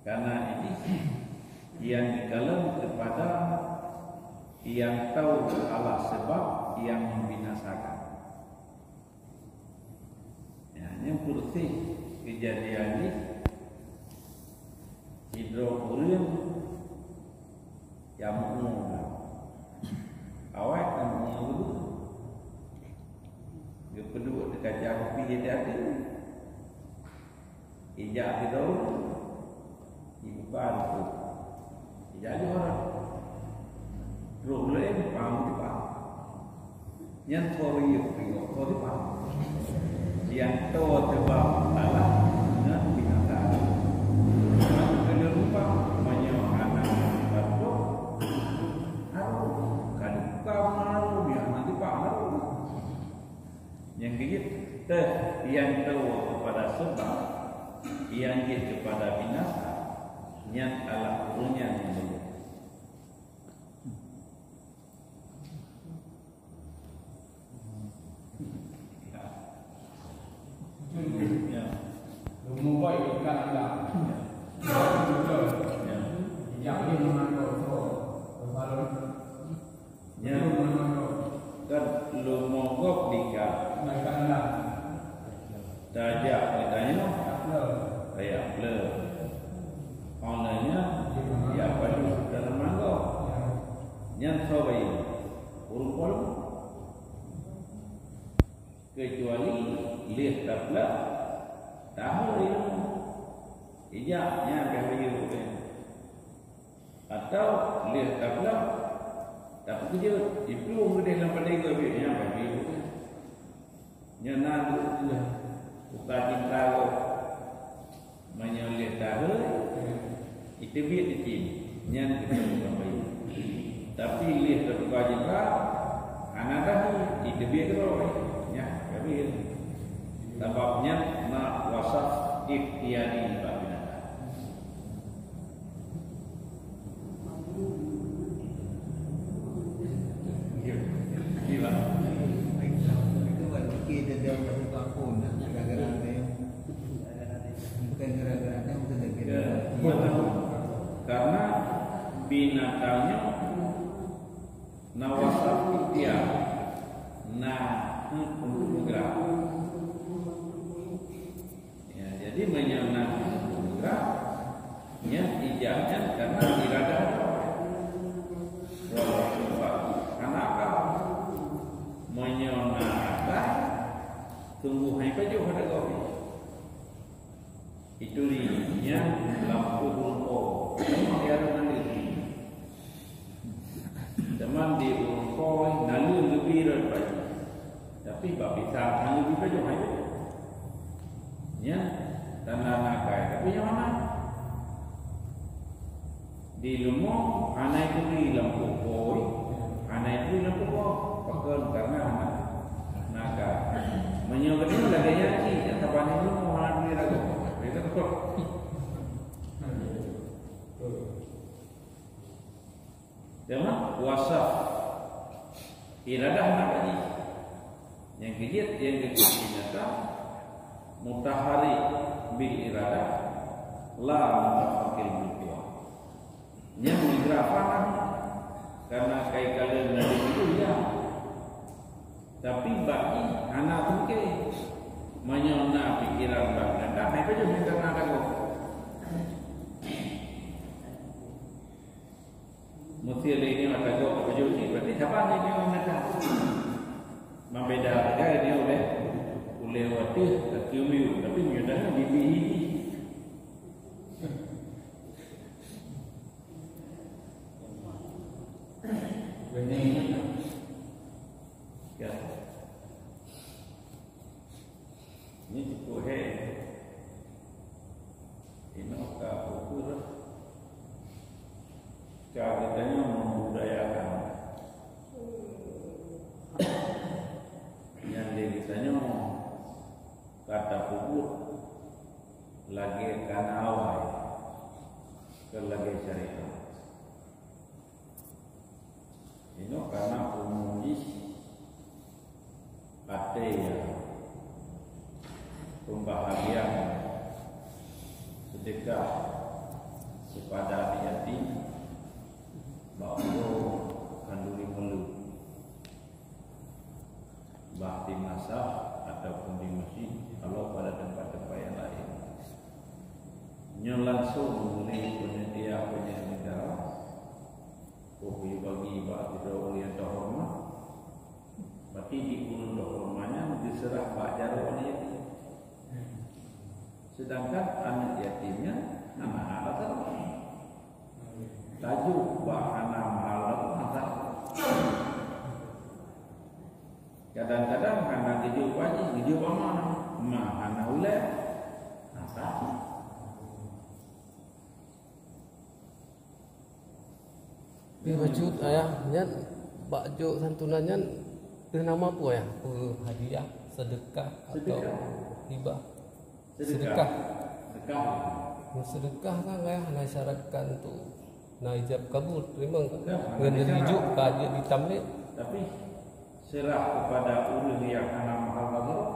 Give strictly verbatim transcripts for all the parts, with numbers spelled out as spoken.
Karena ini yang dikalon kepada yang tahu Allah sebab yang membinasakan. Ya, nyan peureusih keujadian jih sidroe ureuëng nyang meu-umu. Awai ka meu-umu dulu. Geupeuduek di kaca kupi jadi até. Ijak keudroe, ibuka ruku. Ijak jih orang. Roh laén paham teupat. Nyan tho riyeuk, riyeuk tho teupat. Nyang tho teupat Allah ngon binatang. Ngon keuneuk rupa, meunyoe hana batuk, harôh. Ka dibuka harôh, ya, hana teupat harôh. Nyang keujeuet teuh, nyang teuwoe keupada seubab, nyang jeuet keupada binasa, nyan Allah ureuëng nyan nyang mulia. Ya. Lôn mubôh ikan anda. Ya. Ya. Ijak lé meunan kok. Nyan kan lôn mubôh ikan. Tajak geutanyoe, tajak pleueh. Óh lheueh nyan, ya padub dalam manggôh. Nyan soe bayeue? Ureuëng polong. Keucuali lheueh tapleueh, tahu ilmu. Ijak nyan ka bayeue. Atau lheueh tapleueh, tapeukeujot, iplueng keudeh lam padé gob, nyan bagi bukan. Nyan na bukan cinta gob. Meunyoe lheueh taheun, iteubiet cicém, nyan keuneuk bukan bayi. Tapi lheueh teubuka cinta, hana taheun, iteubiet keudroe, nyan kawin. Sabab nyan na wasaf ikhtiari bak binatang. Karena binatang nyoe na wasaf ikhtiar, na hak untuk meugerak. Ya, jadi meunyoe na gerak, nyan ijak nyan karena iradah. Walaupun bagus, hana akal. Meunyoe na akal, sungguh hai pajoh pada gob. Itu di nyan lampôh rukok. Memang dia ada nanti. Teuma di ureuëng po naleueng leubeh rot bak jih. Tapi bak pisang hana leubeh pajoh hai. Nyan tanda nakai, tapi nyang mana? Di leumo hana ituri lampôh po, hana ituri lampôh po. Pakon? Karena hana nakai. Meunyoe geutanyoe lagée nyan cit, nyang saban leumo hana turi lagoe. Beda betul. Teuma wasaf iradah na bak jih. Nyang keujeuet, nyang keujeuet binatang mutaharrik bil iradah, la mutafakkir bil quwa. Nyang meugerak pahan karena kai kalon na di situ ya. Tapi bak jih hana tungke. Meunyoe na pikeran bak binatang, hai pajoh binatang na lagoe. Mesti lé nyoe ata gob pajoh cit, berarti saban lé nyoe ata. Membeda saja ini oleh, oleh watèe, tapi meunyoe dah di bihi. Ya. Ini cukup he. Inoe ka ukur ka geutanyoe membudayakan. Nyang lé geutanyoe ka tapeubuet lagée kana awai, kon lagée syariat. Inoe kana umum jih até ya, pembahagian sedekah Kepada aneuk yatim, bak uroe khanduri meuleuek, bah di madrasah ataupun di masjid, kalau pada tempat-tempat yang lain. Nyoe langsung lé panitia penyelenggara, oh, bagi bak sidroe ureueng nyang teuhoreumat, berarti di ureueng teuhoreumat nyan diseurah bak jaroe aneuk yatim. Sedangkan aneuk yatim nyan hana hak tasaruf. Tajok bak hana mahal lom hana sah. Kadang-kadang hana geujok bak jih, geujok bak ma, ma hana ulèe, hana sah. Tapi bacut ayah nyan bak jok santunan nyan deuh nama peue ayah? Peue hadiah, sedekah atau hibah? Sedekah. Sedekah. Sedekah. Sedekah kan ayah na syaratkan tu na ijab kabul, teurimong kan? Ngon rijok ka jeuet di tamlik. Tapi serah kepada ureueng nyang hana mahal lom.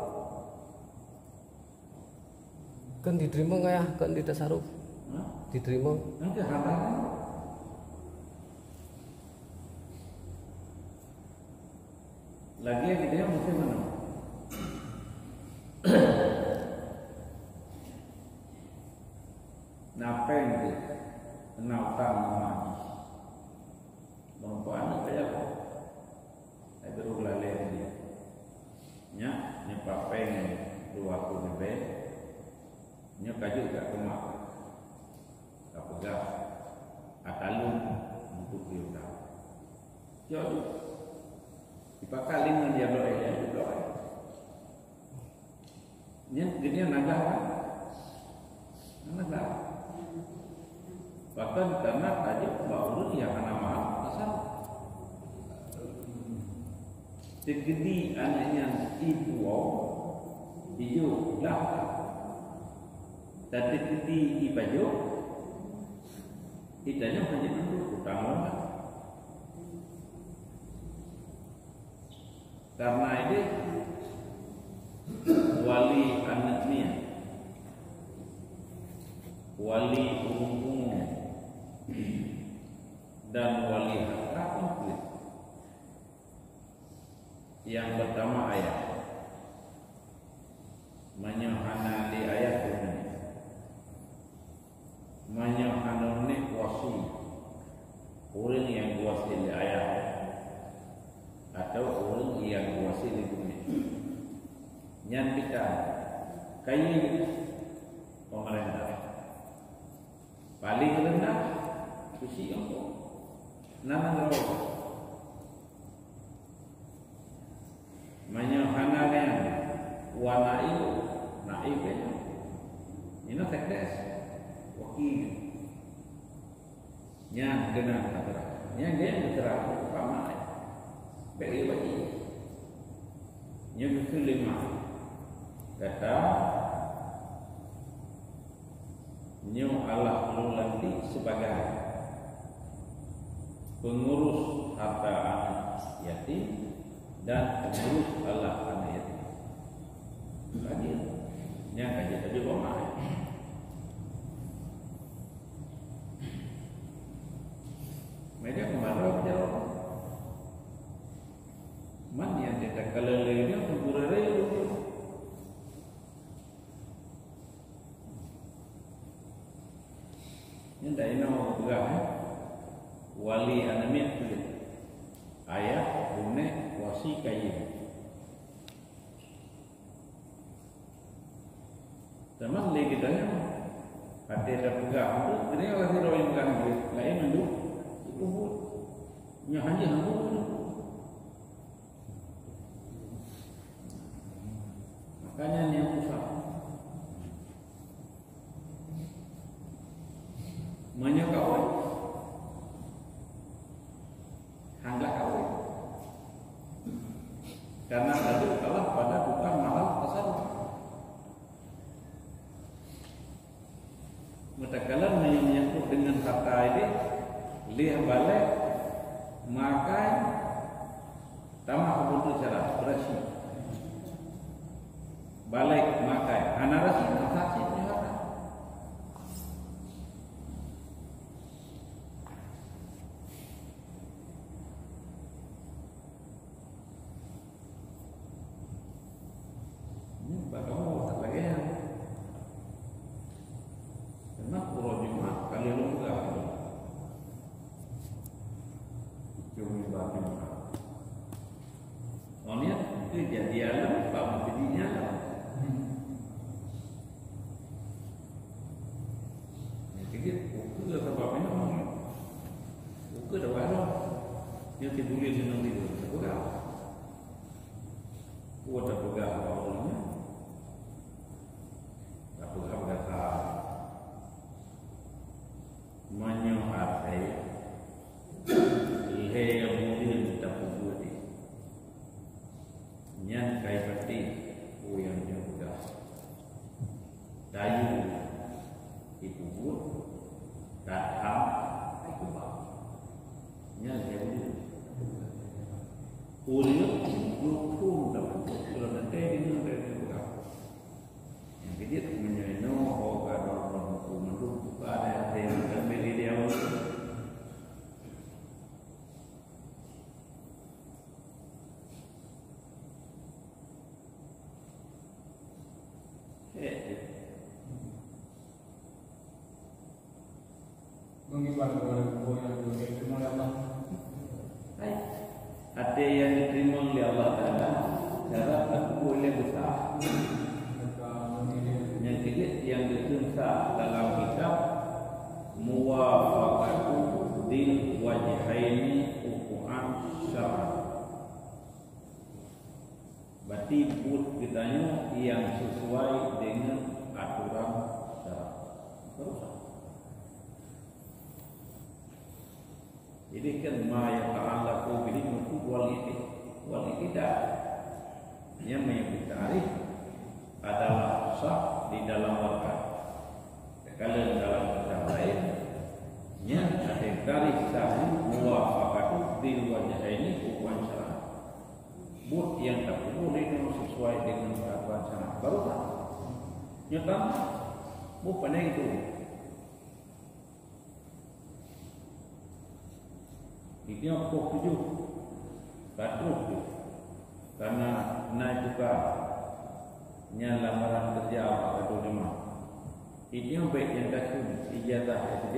Kan diteurimong ayah, kan ditasaruf. Hah? Diteurimong. Nanti hana. Lagi yang kita mesti mana? Napeng tu, kena utang sama. Bang Puan ada ya? Ada berubah lain dia. Nyak, nyepak peng dua puluh ribu. Nyak kajut kat rumah. Ka peugah, "Atalun untuk piutang." Cok tu. Dipakat lima dia blok eh, dia blok eh. Nyan, dia nagah kan? Nagah. Bahkan karena tajak bak ureueng nyang hana mahal asal. Teukeudi aneuk nyan ibu, ijo lah. Tapi teukeudi ipajoh, itanyong hana jeuet utang lom. Karena itu wali aneuk nyan, wali ureueng pungo, dan wali harta komplit. Yang pertama ayah. Meunyoe hana lé ayah, bunoe. Meunyoe hana lé wasi, ureueng nyang geuwasiet lé ayah, atau ureueng nyang geuwasiet lé gurèe, nyan pih ka kayém pemerintah. Paling rendah, kursi empuk. Nana ngeurok. Meunyoe hana nyan, wan naib, naib nyan. Inoe sekdes, wakil. Nyan keunan atra. Nyan geupeugah pama. Bèk lé bak jih. Nyoe keuh lima. Kata, nyoe Allah lôn lantik sebagai pengurus harta anak yatim dan pengurus Allah anak yatim. Adil. Nyan ka jeuet tajak bak mak. Meunyoe keumarau jaweueb. Man nyang teuka lé nyoe teungku rere. Nyan dak inoe peugah, eh? Wali aneuk miet tu. Ayah, bunoe, wasi kayém. Teuma lé geutanyoe, até tapeugah tu, geutanyoe ka sidroe nyang peugah lé, laén mandum dipeubuet. Nyoe hana hambur tu. Makanya nyang susah. Meunyoe kawan, hana kawan. Karena tadi kalah pada tukang mahal tasaruf. Meutakala meunyoe menyangkut dengan harta ini, lé balek, makai, tamah keubutuhan cara, berasi. Balek, makai, hana rasi, hana rasi, hana. Oh, niat ke jadi alam, bak meukeujih nyan lah. Nyang keujeuet, ukeue sabab inong. Ukeue dak barô. Nyang tibuleuen inong tiga, tapeugah. Peue tapeugah bak ureueng nyan? Tapeugah peugah that. Meunyoe asai, lhèe buleuen tapeubuet, nyan kai patéh peue nyang jeuet peugah. Tayue ipeubuet, tatham ipeuba. Nyan lhèe buleuen. Ureueng peubuet phon tapeubuet, kalau teuntèe deungon lhèe buleuen peugah. Nyang keujeuet meunyoe inoe ho ka droe-droe buku mandum buka ada yang terbeli dia. Eh, Mengimani kepada Allah yang diberi ilmu oleh Allah. Hai. Até nyang jiteurimong lé Allah Taala, syarat tapeubeuet lé beusa. Nyang keujeuet nyang geuteumsa dalam kitab Muwafaqatu Dzil Wajhaini Hukuman Syar'an. Berarti buet geutanyoe nyang sesuai dengan aturan syarak. Baru sah. Jadi kan ma yata'allaqu bihi nutub wal i'tid-, wal i'tidal. Nyang meunyoe tarikh adalah sah di dalam waktu. Takalon dalam kitab laén, nyan ada tarikh sah muwafaqatu dzil wajhaini hukuman syar'an. Buet nyang tapeubeuet nyoe sesuai dengan peraturan syarak. Baru sah. Nyoe tamah, buet pandai itu. Di nyoe poh tujoh, ka troh jeuet, kana na tuka nyan lamaran keureuja bak geutanyoe. Di nyoe bèk nyang takheun ijazah S D,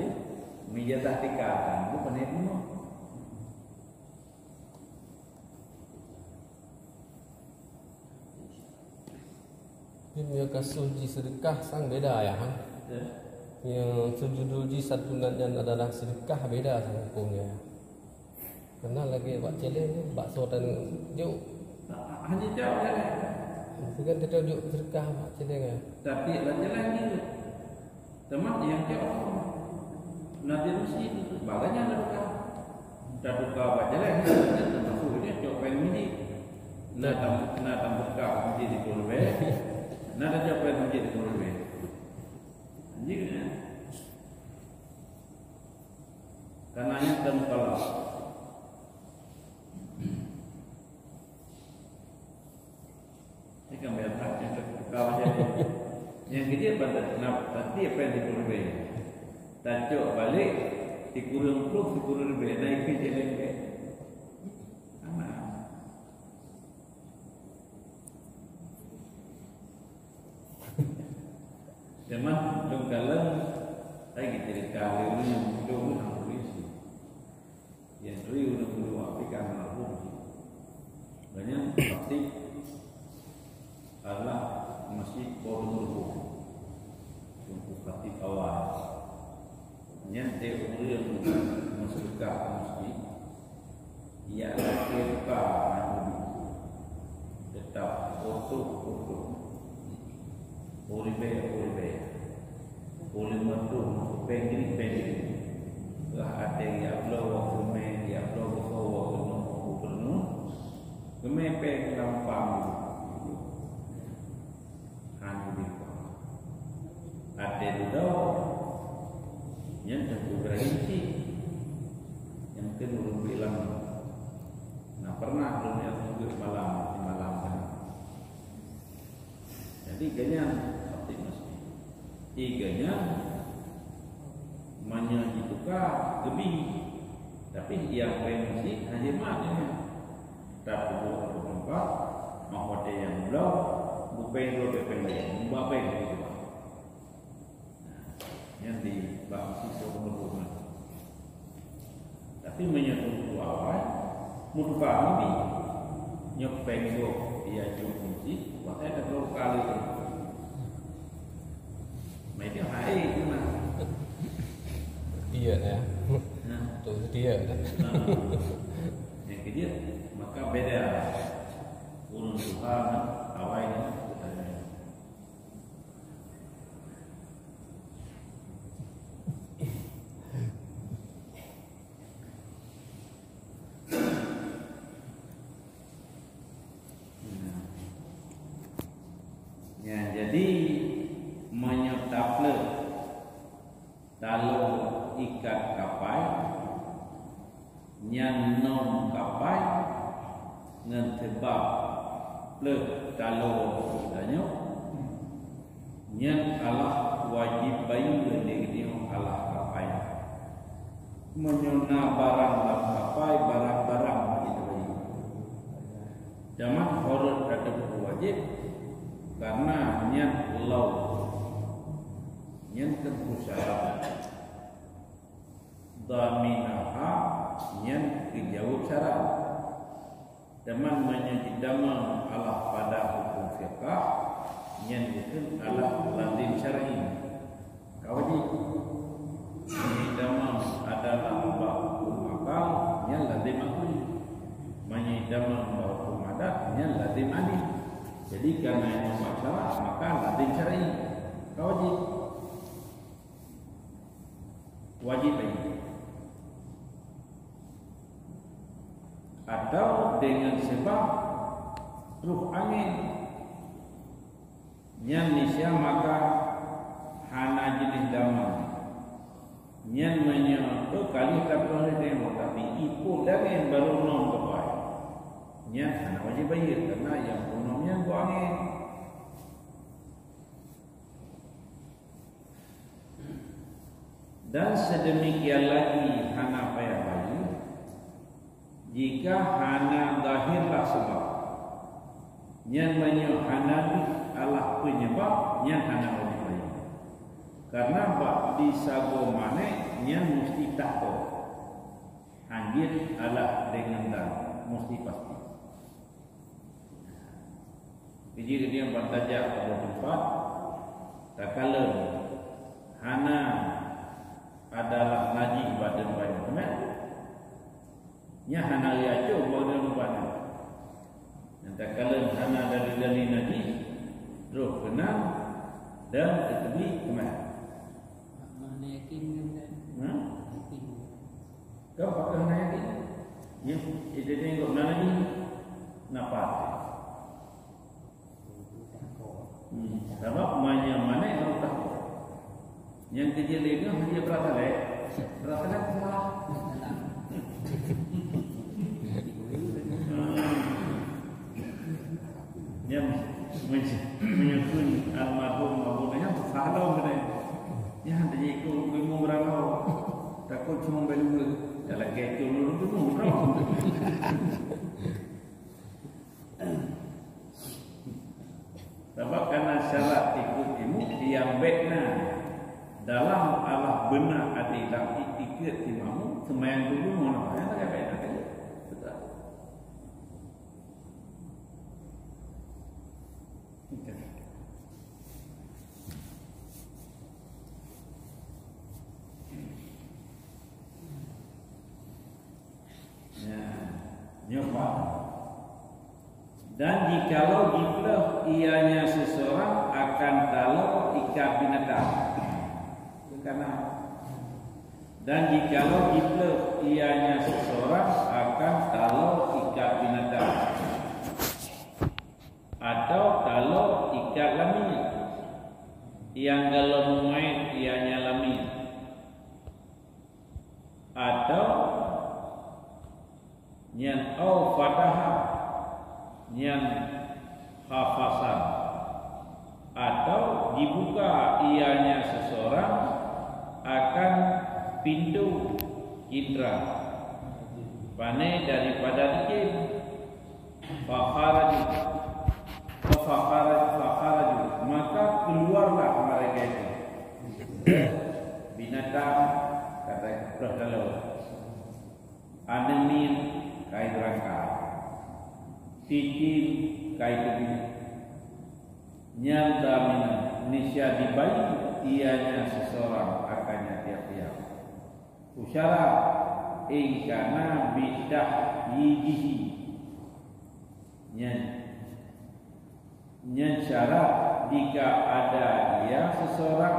ijazah T K, kan bukan S D mah. Nyoe kasus jiseudeukah sang beda, ya, ha? Ya. Nyang sujudul jih santunan nyan adalah seudeukah, beda sang hukumnya, ya. Karena lagèe bak celeng, bakso tan jok. Hanya jawab ya. Itu kan tetap jok seudeukah bak celeng, ya. Tapi lah jalan ni. Teuma nyang cok na di meuseujid, baganya na tuka. Tatuka bak jalan, na termasuk dia cok péng meuseujid. Na tam, na tam buka meuseujid di Pulo Leubeh. Na tacok péng meuseujid di Pulo Leubeh. Anjing ya. Karena yang temu kalau Ini kan banyak hak yang tertukar macam ni. Yang kerja pada nak tadi apa yang diperlebih. Tacok balik, sikureueng ploh, sikureueng ribèe, naik ke jalan ke. Aman. Zaman dong kalang, saya cerita, dia orang yang muncul ni, polisi. Yang teri ureueng dua Afrika almarhum. Banyak praktik adalah masjid Bordong Rukun. Untuk praktik awal. Nyan teu ureueng masyarakat masjid. Ia lakèe buka ngon Tetap utuh-utuh. Uribèe-uribèe. Uleumeutuh péng jih péng jih. Lah até jak bloe woe keumè, jak bloe beusoe woe keunong gubernur. Keumè péng lampang. Hana jipah. Até dudoe. Nyan teungku Ibrahim cit. Nyang keu ureueng bilang. Nah, pernah lôn jak teungku malam, malam kan. Jadi, gobnyan khatib masjid. Di gobnyan, meunyoe jituka, geubi. Tapi, nyang péng masjid, hana jimat nyan. Tapeubuet lam teumpat, mak watèe nyang bloe, bupéng dua pèng laén, mubak péng lagèe tu. Nah, nyan di bak masjid Bordong Rukun. Tapi, meunyoe teungku awai, Meutuka mimpi. Nyoe péng gob, ya, jok meuji, watèe ka trok kali tu. Mai dia hai tu nah. Setia ya. Nah. Tu setia kan. Nah. Yang ketiga, maka beda ureueng tuha ngon awai nyan. Ya, jadi meunyoe tapleueh taloe ikat kapai, nyan nom kapai ngon seubab pleueh taloe tanyoe, nyan alah wajéb bayeue lé geutanyoe alah kapai. Meunyoe na barang lam kapai, barang-barang wajéb bayeue. Jaman horot ka teupeu wajéb, karena nyan laôt. Nyan teungku syarat. Dhaminaha nyan geujaweueb syarat. Teuma meunyoe jitamong alah pada huköm fiqah, nyan geukheun alah lazim syar'i. Ka wajéb. Meunyoe jitamong adalah bak huköm akal, nyan lazim akli. Meunyoe jitamong bak huköm adat, nyan lazim adli. Jadi, karena nyan bak syarak, maka lazim syar'i. Ka wajéb. Wajéb bayeue. Atau deungon seubab troh angén. Nyan nisya maka hana jeuneh daman. Nyan meunyoe tu kali tapeuleueh deungon, tapi ipot angén barô nom kapai. Nyan hana wajéb bayeue, karena nyang peunom nyan boh angén. Dan sedemikian lagi hana payah bayeue, jika hana zahirlah seubab. Nyan meunyoe hana deuh alah peunyeubab, nyan hana wajéb bayeue. Karena bak di sagoe manéh nyan musti tahkok. Hanjeuet alah deungon dan, musti pasti. Keujeuet nyan ban tajak u teumpat, takalon hana adalah najih badan banyak teuma. Nyan hana riaco badan banyak. Nyang takalon hana dari-dari najih, troh keunang dan teuteubi teuma. Makna yakin kan? Hmm? Yakin. Kau pakon hana yakin? Ya, itu dia yang kau mana ni? Napa? Hmm, sabab manya mana yang kau tahu? Yang kerja lagi dia berasa leh, berasa leh salah. Hmm. Yang menyebut almarhum Abu Nayah salah mana? Nyan teujeuet keu ilmu beurangkaho. Takot cuma belu. Dalam gate tu dulu tu, bro. Sabab kana syarat ikut ilmu nyang bèk na dalam alah beuna até lam iktikeuet imamu, seumayang dulu, mana yang tak bèk na. Betul. Ya, nyoe paham. Dan jikalau jipleueh ianya seseorang akan taloe ikat binatang. Karena Dan jikalau jipleueh ianya seseorang akan taloe ikat binatang, atau taloe ikat lamiet, nyang galom mumaet ianya lamiet, atau nyan au fataha, nyan hafasan, atau jibuka ianya seseorang akan pintu indra, pane daripada licin. Fakharaju, fakharaju, fakharaju, maka keluarlah mereka itu. Binatang, kata Rasulullah. Aneuk miet, Kai beurangkat. Cicém kai teubiet. Nyan dhaminah, niscaya dibayi ianya siseurang akannya tiap-tiap. Usyarat, in kana bitahyizihi. Nyan, nyan syarat jika ada ia siseurang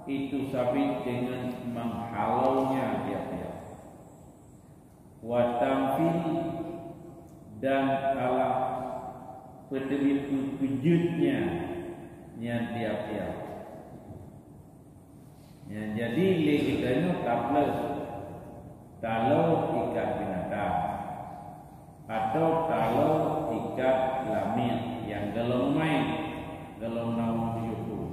itu sabit dengan menghalaunya tiap-tiap. Wa tamfiri, dan Allah peuteubiet peukeujeuet nyan, nyan tiap-tiap. Nyan jadi lé geutanyoe tapleuh taloe ikat binatang, atau taloe ikat lamiet nyang golom meumaén, golom nawong tujoh ploh,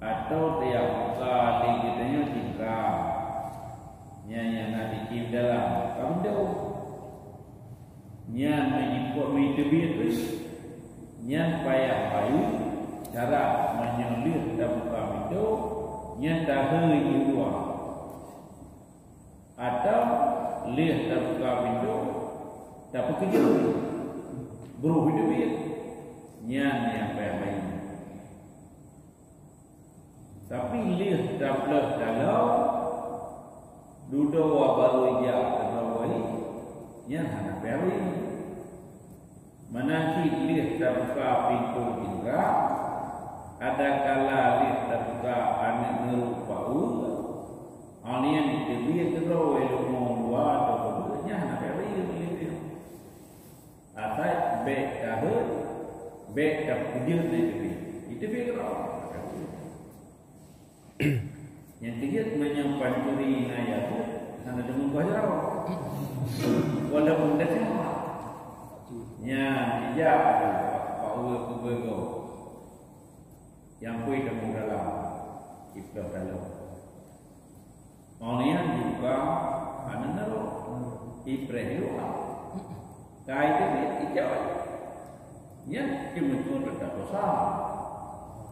atau teuyak buka lé geutanyoe cindra. Nyan nyang na di dalam ka pintoe. Nyan meujipok meuteubiet, nyan payah bayeue cara meunyoe lheueh tabuka pintoe, nyan tahei di luwa. Atau lheueh tabuka pintoe, tapeukeujeuet, brôh teubiet, nyan nyang payah bayeue. Tapi lheueh tapleuh taloe, dudoe barô jak keudroe, nyan hana peuhari. Meunan cit lheueh tabuka pintoe cindra, adakala lheueh tabuka aneuk neurok bak ueh, awaknyan teubiet keudroe leumo luwa atau keubeuet, nyan hana peuhari. Asai bék taheuet, bék tapeujeuet lé teubiet. Iteubiet keudroe. Nyang keujeuet meunyoe pancuri na Yahud, hana deungon goh jaroe. Walaupun dah sehat. Nyan ija bak ueh keubeuet gob. Nyang pui teumu dalam, iplôh taloe. Awaknyan juga hana neurok, ipreh luwa. Kai teubiet icok. Nyan ceumeucue teutap dosa.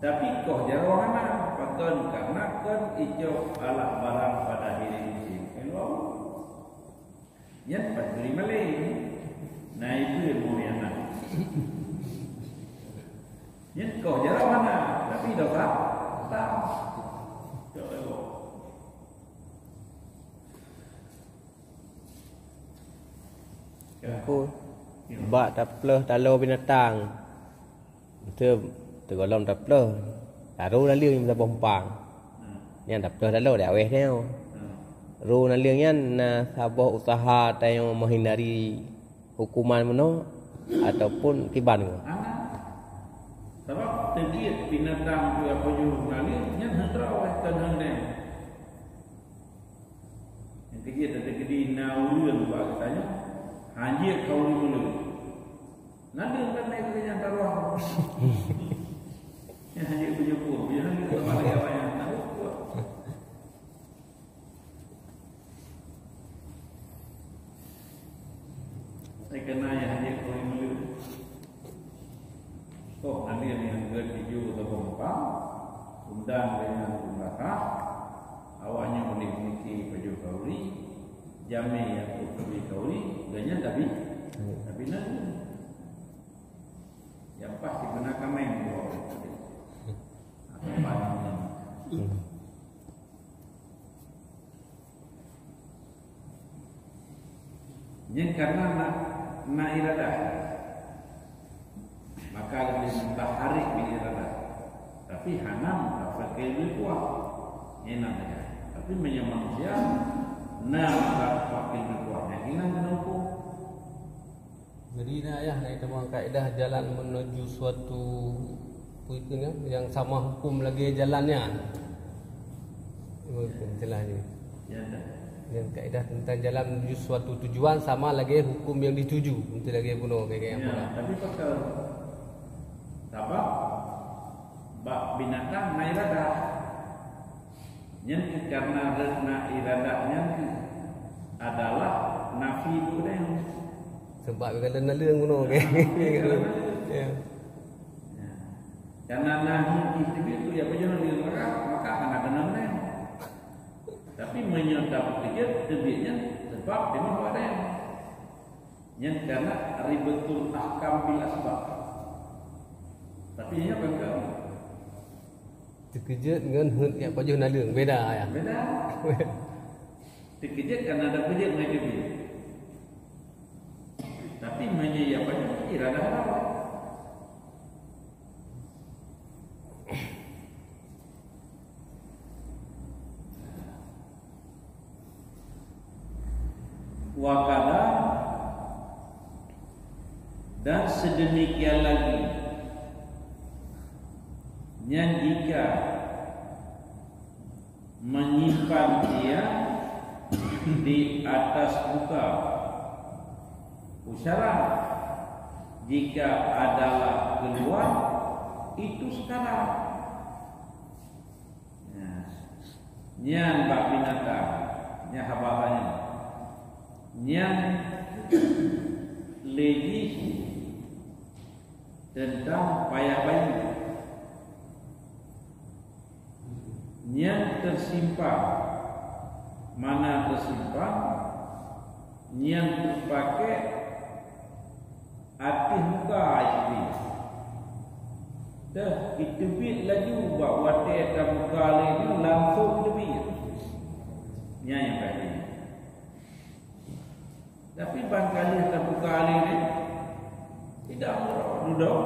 Tapi goh jaroe hana, pakon? Karena kon icok alat barang pada hireuen jih. Nyan lom. Nyan pancuri maléng. Nah, itu ilmu yang na. Nyan goh jaroe hana, tapi dosa. Dosa. Cok lewat. Aku bak tapleuh taloe binatang. Beutôi, teugolom tapleuh. Taru naleueng nyang saboh umpang. Nyan tapleuh taloe di aweh nyoe. Ru naleueng nyan na saboh usaha tanyoe meuhindari hukuman bunoe ataupun kiban nyoe. Sabab teubiet binatang tu apa jeuh naleueng nyan hana teurawai, kon hana dem. Nyang keujeuet teukeudi na ureueng bak geutanyoe, hanjeuet ka ureueng ulôn. Naleueng kan naik keu nyang taruah. Nyan hanjeuet beujeumpur, beujeumpur lagèe awaknyan. Naleueng kuat. Saya kena yang hanjeuet keu ureueng ulôn. Oh, naleueng nyang geutuju saboh umpang, undang deungon peumeurakah, awaknyan meuninggi pajoh kauri, jamé nyang peuet kauri, gobnyan tabi, tabi naleueng. Nyang paih sibeuna kaméng dua. Apa panjang? Nyan karena na, na iradah. Maka leubeh mutaharrik bi iradah. Tapi hana mutafakil bil quwah. Nyan namanya. Tapi meunyoe manusia na mutafakil bil quwah, nyan inan keunoe huköm. Jadi na ayah na teuma kaedah jalan menuju suatu, apa itu nya, yang sama hukum lagi jalannya. Hukum jelas ni. Ya, dah. Dan kaedah tentang jalan menuju suatu tujuan sama lagi hukum yang dituju. Nanti lagi bunuh kayak yang Ya, pula. Tapi pasal sabab bak binatang na iradah. Nyan keuh karena re-, na iradah nyan keuh adalah nafi budaya. Sebab kata naleueng bunoe ke. Ya. Ya. Karena nahi jih teubiet tu ya pajoh naleueng maka, maka akan ada naleueng. Tapi meunyoe tapeujeuet teubiet nyan sebab teuma budaya. Nyan karena ribatul ahkam bil asbab. Tapi nyan bukan. Teukeujot ngon heuet nyang pajoh naleueng, beda ya. Beda. Teukeujot karena ada peujeuet ngon teubiet. Tapi meunyoe ya pajoh, iradah Allah. Wakada, dan sedemikian lagi, nyan jika menyimpan ia di atas buka, usyarat jika adalah keluar, itu sekarang. Nyan bak binatang, nyan haba nyan. Nyan lé jih teuntang payah bayeue. Nyan teusimpan, mana teusimpan, nyan teupakék ateueh muka Iblih. Teuh, jiteubiet laju bak watée tabuka lé nyoe langsong teubiet. Nyan nyang ka jih. Tapi ban ka lheueh tabuka lé nyoe, tidak dudoe,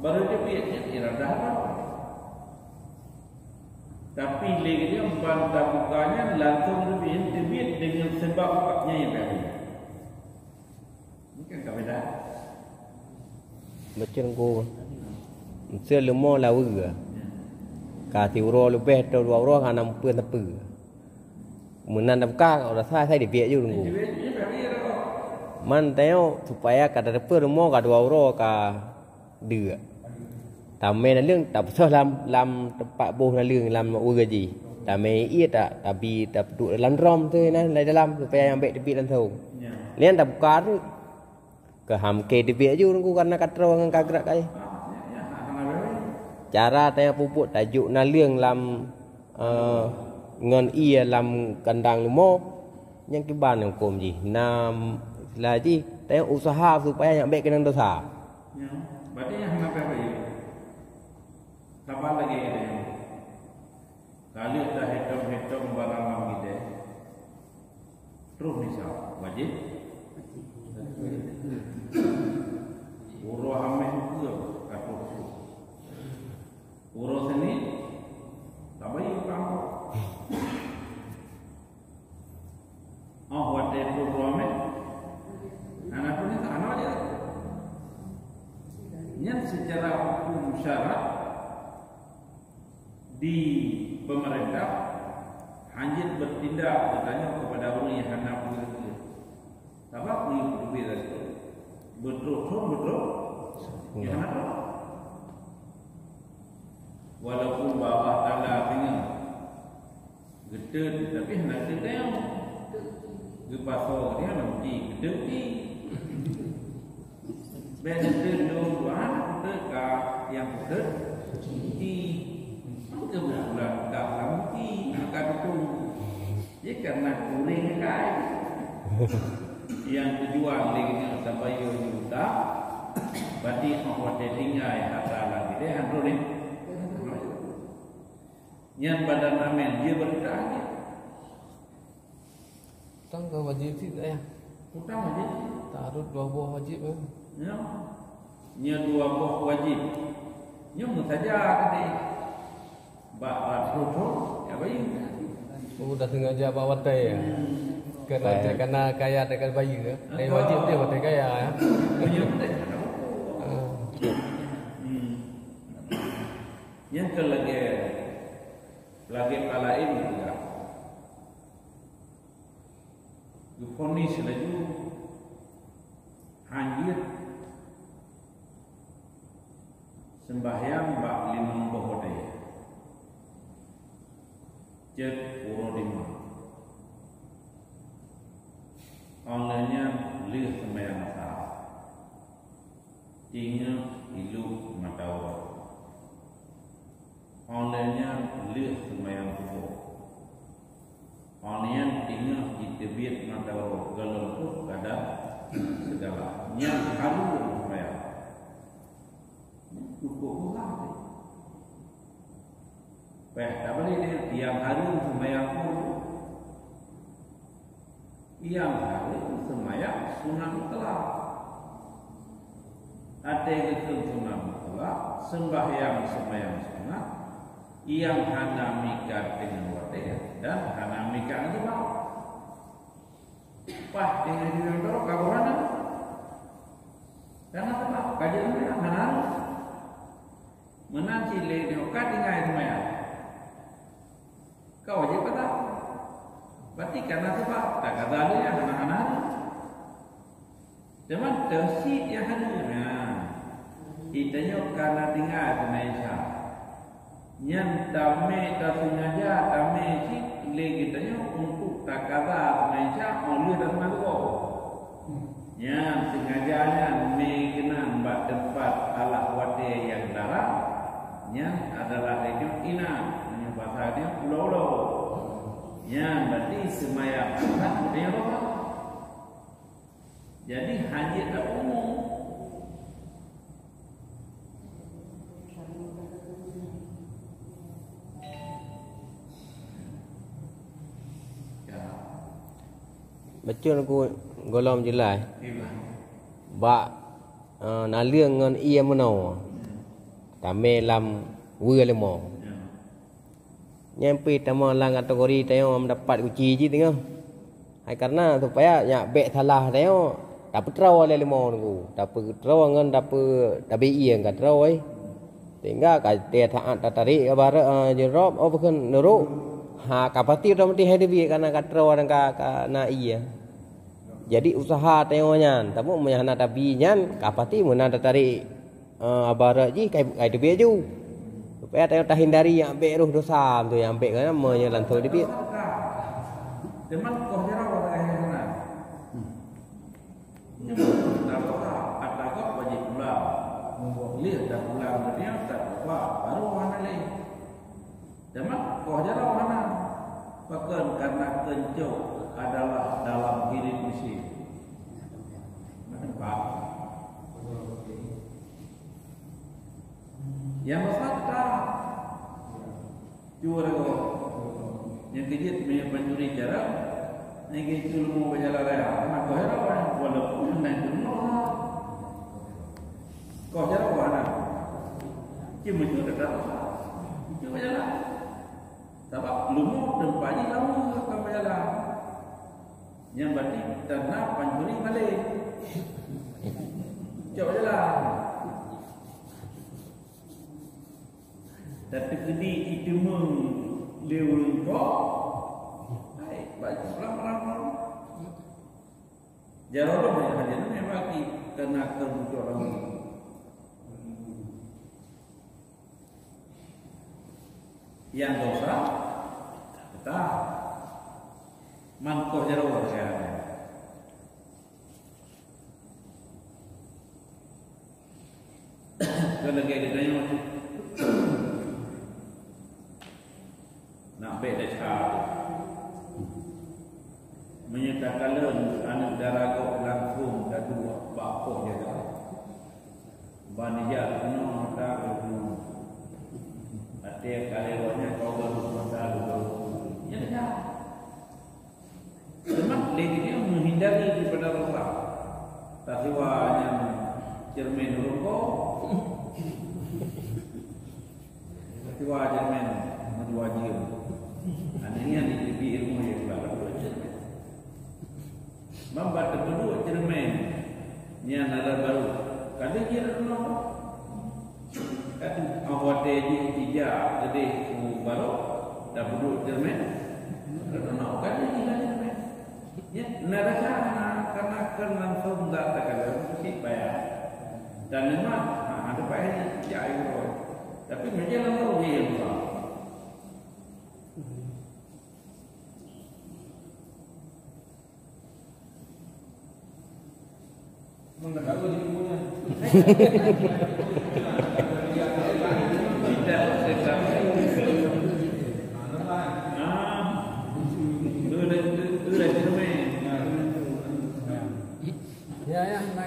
baru teubiet nyan iradah Allah. Tapi lé nyoe ban tabuka nyan langsong teubiet, teubiet deungon sabab nyan nyang ka jih. Ini kan ka beda. Baca Teungku. Meuseu leumo laweue. Ka siuroe leubeh atau dua uroe hana meupeue sapeue. Meunan tabuka, ka rasa sai dibiet ju Teungku. Man tanyoe supaya ka tateupeue leumo ka dua uroe ka deuk. Tamé naleueng tapeusoh lam, lam teumpat boh naleueng lam ueh jih. Tamé ié ta, tabi, tapeuduek dalam drom tu na, lam dalam supaya nyang bék teubiet langsong. Nyan tabuka tu. Keu ham keu teubiet ju Teungku karena ka troe ngon ka grak kai. Cara tanyoe peubuet tajok naleueng lam, eh, ngon ié lam kandang leumo, nyang kiban hukôm jih. Na istilah jih, tanyoe usaha supaya nyak bék keunong dosa. Nyan, berarti nyan hana payah bayeue. Saban lagée nyan. Ka lheueh tahitong-hitong barang lam gidée, troh nisa, wajéb. Uroe hamé ukeue ka troh su. Uroe Senin, tabayeue pangkok. Oh, watée troh uroe hamé, hana troh nisa, hana wajéb. Nyan secara hukum syarak, di pemerintah hanjeuet bertindak geutanyoe kepada ureuëng nyang hana peue-peue. Sabab ureuëng peue-peue lagée beutroh thon beutroh nyang hana troh. Walaupun bak Allah Taala singoh geuteun, tapi hana geuteun. Geupasoe geutanyoe lam uti, geuteun uti. Bék neuteun lôn, Tuhan, peuteuka nyang peuteuka uti. Maka beubulan ka lam uti, maka tutong. Jadi karena kuring kai. Nyang tujuan lé nyoe sabayeue juta, berarti óh watée tinggai atra lam gidée han troh lé. Nyan badan amel, dia berita aja. Utang ka wajéb cit, Ayah. Utang wajéb cit. Tarot dua boh wajéb, kan? Ya. Nya dua boh wajéb. Nya meusaja tadi. Bak rot rot, ya bayeue. Oh, dah sengaja bak watée, ya? Hmm. Kena, kena kaya dengan bayeue, ya? Tapi wajéb dia watée kaya, ya? Punya penting, tak apa. Ah. Hmm. Nyang keu lagée, lagée palaén juga. Geufonis laju hanjeuet seumbahyang bak limong boh watée. Cit uroe dimong. Óh lheueh nyan lheueh seumbahyang asa. Teungoh ilôk mata uroe. Óh lheueh nyan lheueh seumbahyang suboh. Óh lheueh nyan teungoh jiteubiet mata uroe gohlom peuet kadang segala. Nyang hareuem seumayang. Cukup susah. Peh, tabalik dia, nyang hareuem seumayang pun. Nyang hareuem seumayang sunat mutlak. Até geukheun sunat mutlak, sembahyang seumayang sunat, nyang hana mita teungoh watée dan hana mita ngon sabab. Paih teungoh jidong droe ka geuh hana. Karena sabab ka jeuet seumayang hana hareuem. Meunan cit lé nyoe ka tinggai seumayang. Ka wajéb qadha. Berarti kana sabab, taqadha lé nyan hana-hana hareuem. Teuma teuh cit nyang hareuem nyan. Geutanyoe kana tinggai seumayang Isya. Nyan tamé taseungaja tamé cit lé geutanyoe untuk taqadha seumayang Isya óh lheueh taseungaja. Nyan seungaja nyan mé keunan bak teumpat alah watée nyang larang, nyan adalah lagée inat, meunyoe basa geutanyoe ulo-ulo. Nyan berarti seumayang Ahad geutanyoe rosak. Jadi hana jeuet tapungo. Ya. Beutôi ku gohlom jeulaih. Iya. Bak, eh, naleueng ngon ié meunoe. Tamé lam weue leumo. Ya. Nyan pih tamong lam kategori tanyoe meudapat guci jih teungoh. Hai kareuna supaya nyak bék salah tanyoe, tapeutroe lé leumo nunggu, tapeutroe ngon tapeu-, tabi ié ka troe. Sehingga ka tiep saát tatarek ka barô, eh, jurôb, oh, bukon nurok. Ha, ka pasti otomatis hai teubiet kareuna ka troe dan ka, ka na ié. Jadi usaha tanyoe nyan, tapi meunyo hana tabi nyan, ka pasti meunan tatarek. Ah, ibarat jih kai, kai teubiet ju. Supaya ta-, tahindari nyang bék roh dosa tu, nyang bék kan meunyoe langsung teubiet. Teuma koh jaroe ka hana. Nyoe na dosa, ata gob wajéb pulang. Lheueh tapulang dunia, tatobat, baru hana lé. Teuma koh jaroe hana. Pakon? Karena keuncok adalah dalam hirit miseue. Nampak? Nyang basah teutap. Cuba lagoe. Nyang keujeuet meunyoe pancuri jaroe, nyang keujeuet leumo bak jalan raya, hana koh jaroe, walaupun hana itu leumo. Koh jaroe hana. Cuma itu dah tahu. Itu bak jalan. Sabab leumo teumpat jih lama ka bak jalan. Nyang berarti tanda pancuri maleng. Cok jalan. Tateukeudi iteumeung lé ureueng po, hai, bak jih pulang malam-malam. Jaroe lom nyang hana jeuet, memang ki keunakan bucok lama. Nyang dosa, teutap. Mangkoh jaroe sagai. Kon lagée geutanyoe nak bék desya tu. Meunyoe takalon aneuëk dara gob langsung taduek bak poh jaga, ban ijak keunoe mata keunoe. Até kalé roh nyan kau baru mata keunoe. Nyan desya. Teuma lé geutanyoe meuhindari daripada dosa. Tasiwa nyang ceureumen rukok. Tasiwa ceureumen meudua jeuem. Aneuëk nyan jiteubiet rumoh nyang ba dua ceureumen. Ban bak teupeuduek ceureumen nyan alat barô. Ka lheueh jih rot keunoe. Ka tu, ah, watée jih ija keudeh u barô, tapeuduek ceureumen. Rot keunoe, ka lheueh jih lam ceureumen. Ya, na rasa na, karena kan langsung dak takalon, mesti payah. Dan memang, ha, ada payah ni, ya, ya, tapi macam mana orang dia yang buat?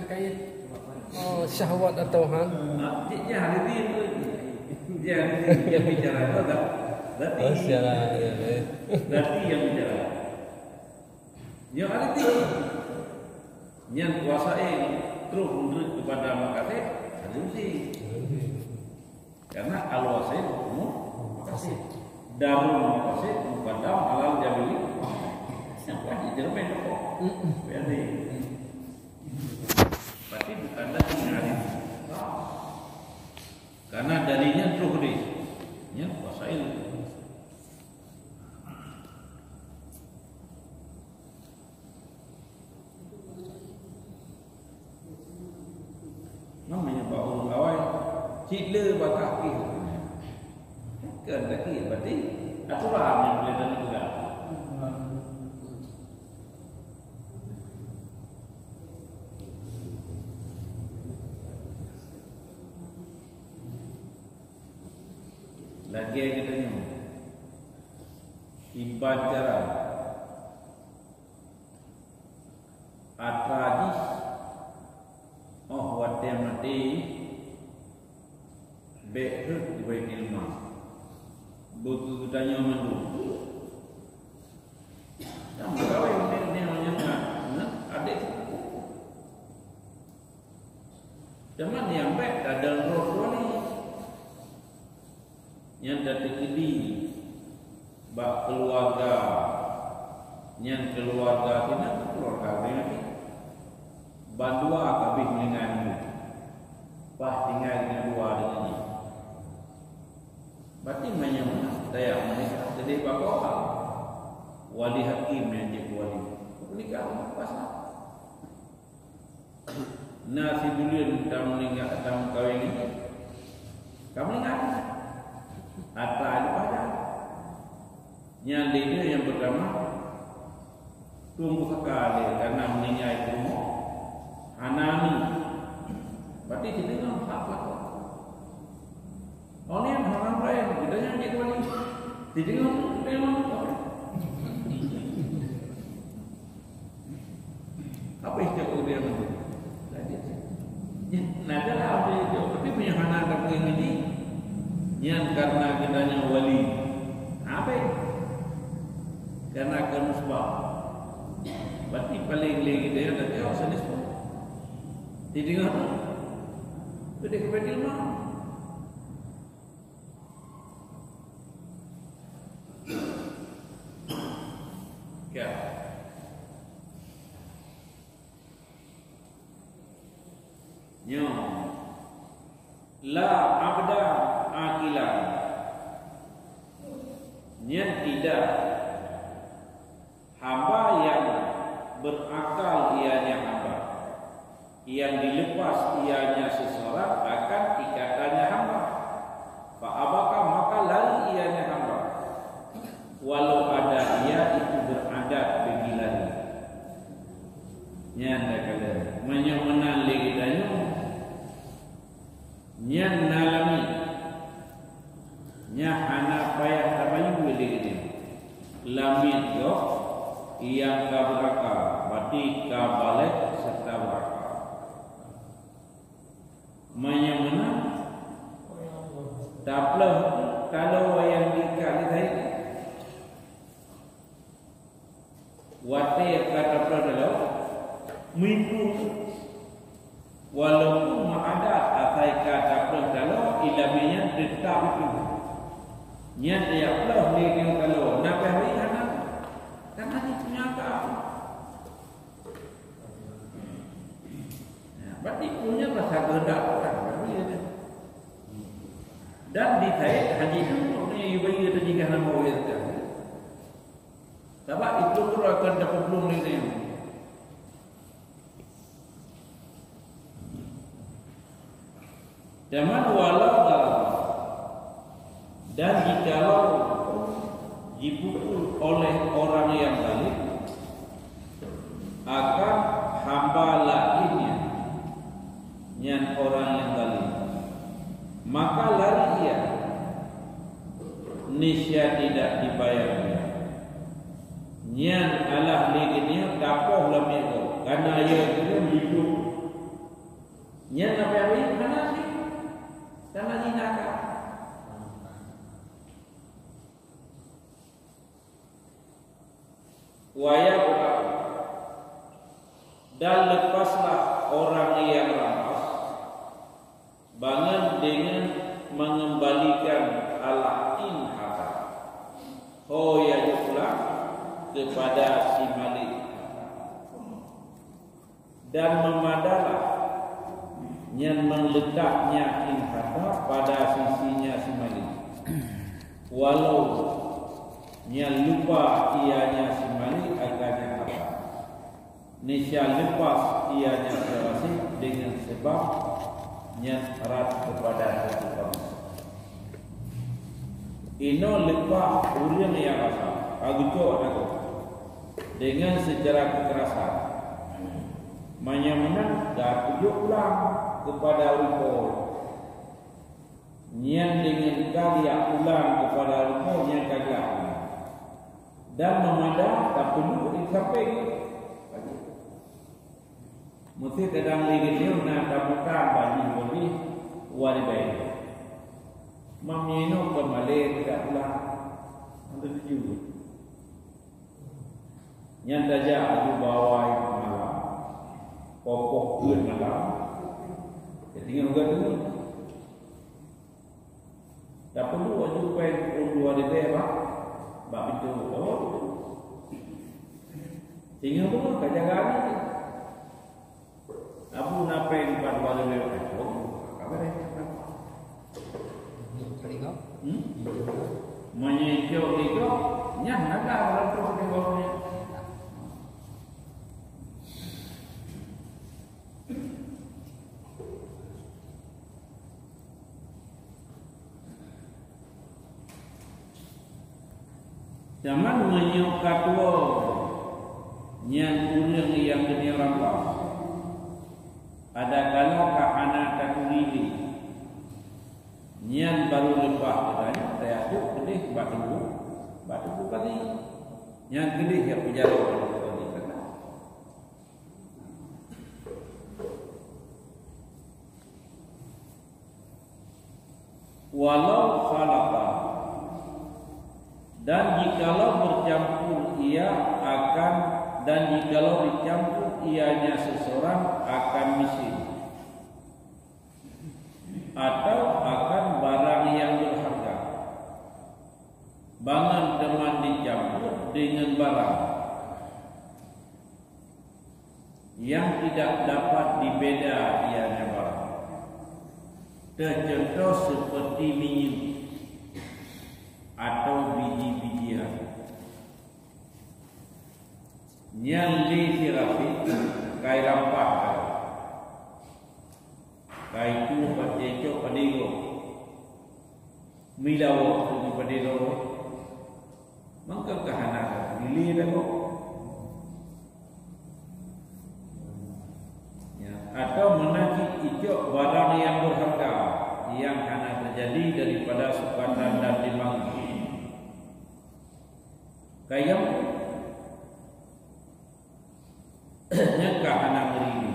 Kait. Oh, syahwat atau han? Nah, dia, dia hari ni tu. Dia hari ni yang bicara tu dah. Berarti Oh, sialah, ya, ya. Berarti yang bicara. Yang hari ni. Yang kuasa eh terus menurut kepada makasih, hari ni. Karena al-wasil hukmu maqasid. Darul maqasid muqaddam alal jami'i. Siapa di Jerman tu kok? Jadi, berarti bukan dari hadis. Karena dalilnya terus di, ya, wasail. Namanya bak ureueng awai, cit le bak kaki. Kan kaki berarti aturan yang boleh dan juga. Lagèe geutanyoe, iban cara. Atra jih, oh, watèe maté, bèk rhot di Baitul Mal. Beugeutanyoe mandum. Dan meukawen nèk-nèk nyang na, na, adék. Teuma nyang bèk tadong droe keudroe nyan. Nyan tateukeudi bak keuluwarga, nyan keuluwarga sinan keuluwarga ureueng nyan. Bandua ka abéh meuninggai nyan. Bah tinggai nyan dua deungon jih. Berarti meunyoe na, daya meuninggai teuh bak gob. Wali hakim nyang jeuet wali. Meuninggai kuasa. Na sibuleuen tameuninggai, tameukawen nyan. Ka meuninggai. Atra lupa dah. Nyan lé nyang peurtama, tueng pusaka lé karena meuninggai di rumoh, hana ni. Berarti sideungoe hak lakoe. Oh, ni orang lain, kita yang jadi wali. Sideungoe tu, kita yang mana? Apa yang cakap dia macam tu? Nah, itulah apa yang cakap. Tapi punya hana tak boleh ngaji. Nyan karena kita yang wali. Apa? Karena ke musbah. Berarti paling lé kita yang tak jauh sana semua. Sideungoe tu. Kita ke Baitul Mal. Ya. Nyoe. La abda aqilan. Nyan tidak hamba yang berakal ianya hamba, yang dilepas ianya seseorang akan ikatannya hamba. Fa abqa, maka lari ianya hamba. Walau ada ia itu beradat bagi lari. Nyan dah kata, meunyoe meunan lé geutanyoe, nyan na lamiet. Nyan hana payah tabayeue lé geutanyoe. Lamiet gob nyang ka berakal, berarti ka balek serta berakal. Meunyoe meunan, taplôh taloe nyang diikat lé Said. Watèe ka taplôh taloe, meuitu. Walaupun meuadat asai ka taplôh taloe, iéleumé nyan teutap itu. Nyan tajak plôh lé nyoe taloe, na pih hari hana. Karena itu nyata. Nah, berarti punya rasa kehendak orang, berarti ya. Dan di Said haji itu, maknanya ibayu itu jika nama orang itu. Sabab itu tu akan dapat belum ni. Teuma walau dalam, dan jikalau jipukul oleh orang yang zalim akan hamba lainnya, nyan orang yang zalim, maka lari ia, niscaya tidak dibayar ia. Nyan alah lé geutanyoe tapoh lam miet gob, karena ia geutanyoe hidup Wa yabra, dan lepaslah orang yang rampas, bangon dengan mengembalikan al-inhata, ho nyang jok pulang kepada si malik harta. Dan memadalah nyan meuletaknya inhata pada sisinya si malik, walau nyan lupa ianya si malik akannya harta. Nisya lepas ianya seurasih dengan sebab nyan rot kepada sisi kamoe. Inoe leupah ureuëng nyang rasa, ka geucok lagoe, dengan secara kekerasan. Meunyoe meunan, ka geujok pulang kepada ureuëng po. Nyan dengan ka geujok pulang kepada ureuëng po nyang ka geujok pulang. Dan meumada tapeuleueh sampéng. Meusé kadang lé geutanyoe na tapeutang baju bagi walidayh. Mam nyoe ka malée teuka pulang. Hana tuju. Nyan tajak aju bawai malam. Poh-poh peuet malam. Jadi ingat uga tu. Tapeuleueh aju péng peuet dua ribèe bak, bak pintoe. Oh. Singoh beungoh ka jaga aneuk. Abu na péng empat dua ribèe bak pintoe. Ka beureh. Hmm? Meunyoe icok, icok, nyan na ka bak pintoe. Zaman meunyoe ka tuwo nyan ureuëng nyang keuneuk rampas, adakala ka hana taturi lé, nyan barô leupah geutanyoe tajok keudeh bak teungku, bak teungku kadhi. Nyan keudeh nyang peujaroe bak teungku kadhi. Walau khalata, dan jikalau bercampur ia akan, dan jikalau dicampur ianya seseorang akan mesin, atau akan barang yang berharga, bangon teuma dicampur dengan barang yang tidak dapat dibeda ianya barang. Teucontoh seperti minyeuk atau biji-bijian. Nyan lé si Rafiq kai rampah ka. Kai tu patéh cok padé gob. Mila woe keu padé gob. Mangka ka hana ka lé lagoe. Ya, atau meunan cit icok barang yang berharga yang hana terjadi daripada sukatan dan timbangan. Kayang nyan ka hana meuri.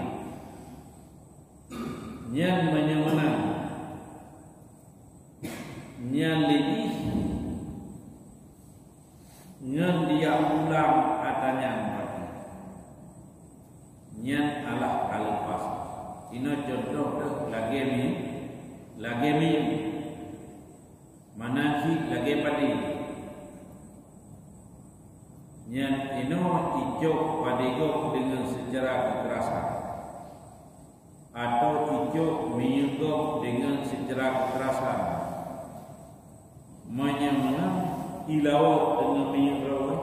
Nyan meunyoe meunan, nyan lé jih ngon diyak pulang ata nyan bagi. Nyan alah ka leupah. Inoe contoh teuh lagée mi, lagée mi. Meunan cit lagée padé. Nyan inoe icok padé gob deungon seucara keukerasan, atau icok minyeuk gob deungon seucara keukerasan. Meunyoe meunan, ilawok deungon minyeuk droe,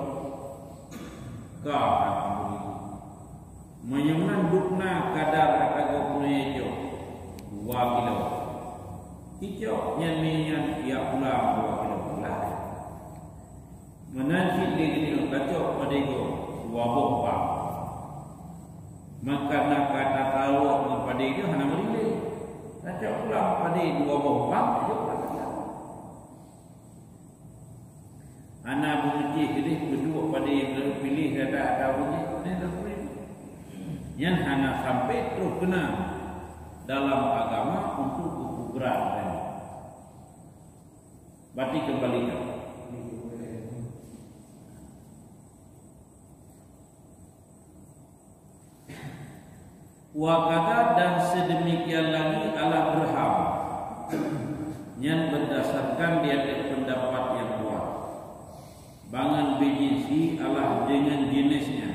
ka hana meuri. Meunyoe meunan, dubna kadar ata gob nyan icok, dua kilo. Icok nyan minyeuk nyan ijak pulang dua kilo pulang. Meunan cit lé geutanyoe tacok padé gob dua boh bang. Maka na ka tatawök ngon padé nyoe hana meuri lé. Tacok pulang padé dua boh bang, ijok pulang. Hana beumeucih keudeh peuduek padé nyang piléh gata atau beujih, nyan hana sampai troh keunan dalam agama untuk geupeuberat. Berarti kembalikan. Wa kadza, dan seudeumikian lagi alah dirham. Nyan beurdasarkan di ateueh peundapat nyang dua. Bangon bijinsi alah deungon jeuneuh nyan,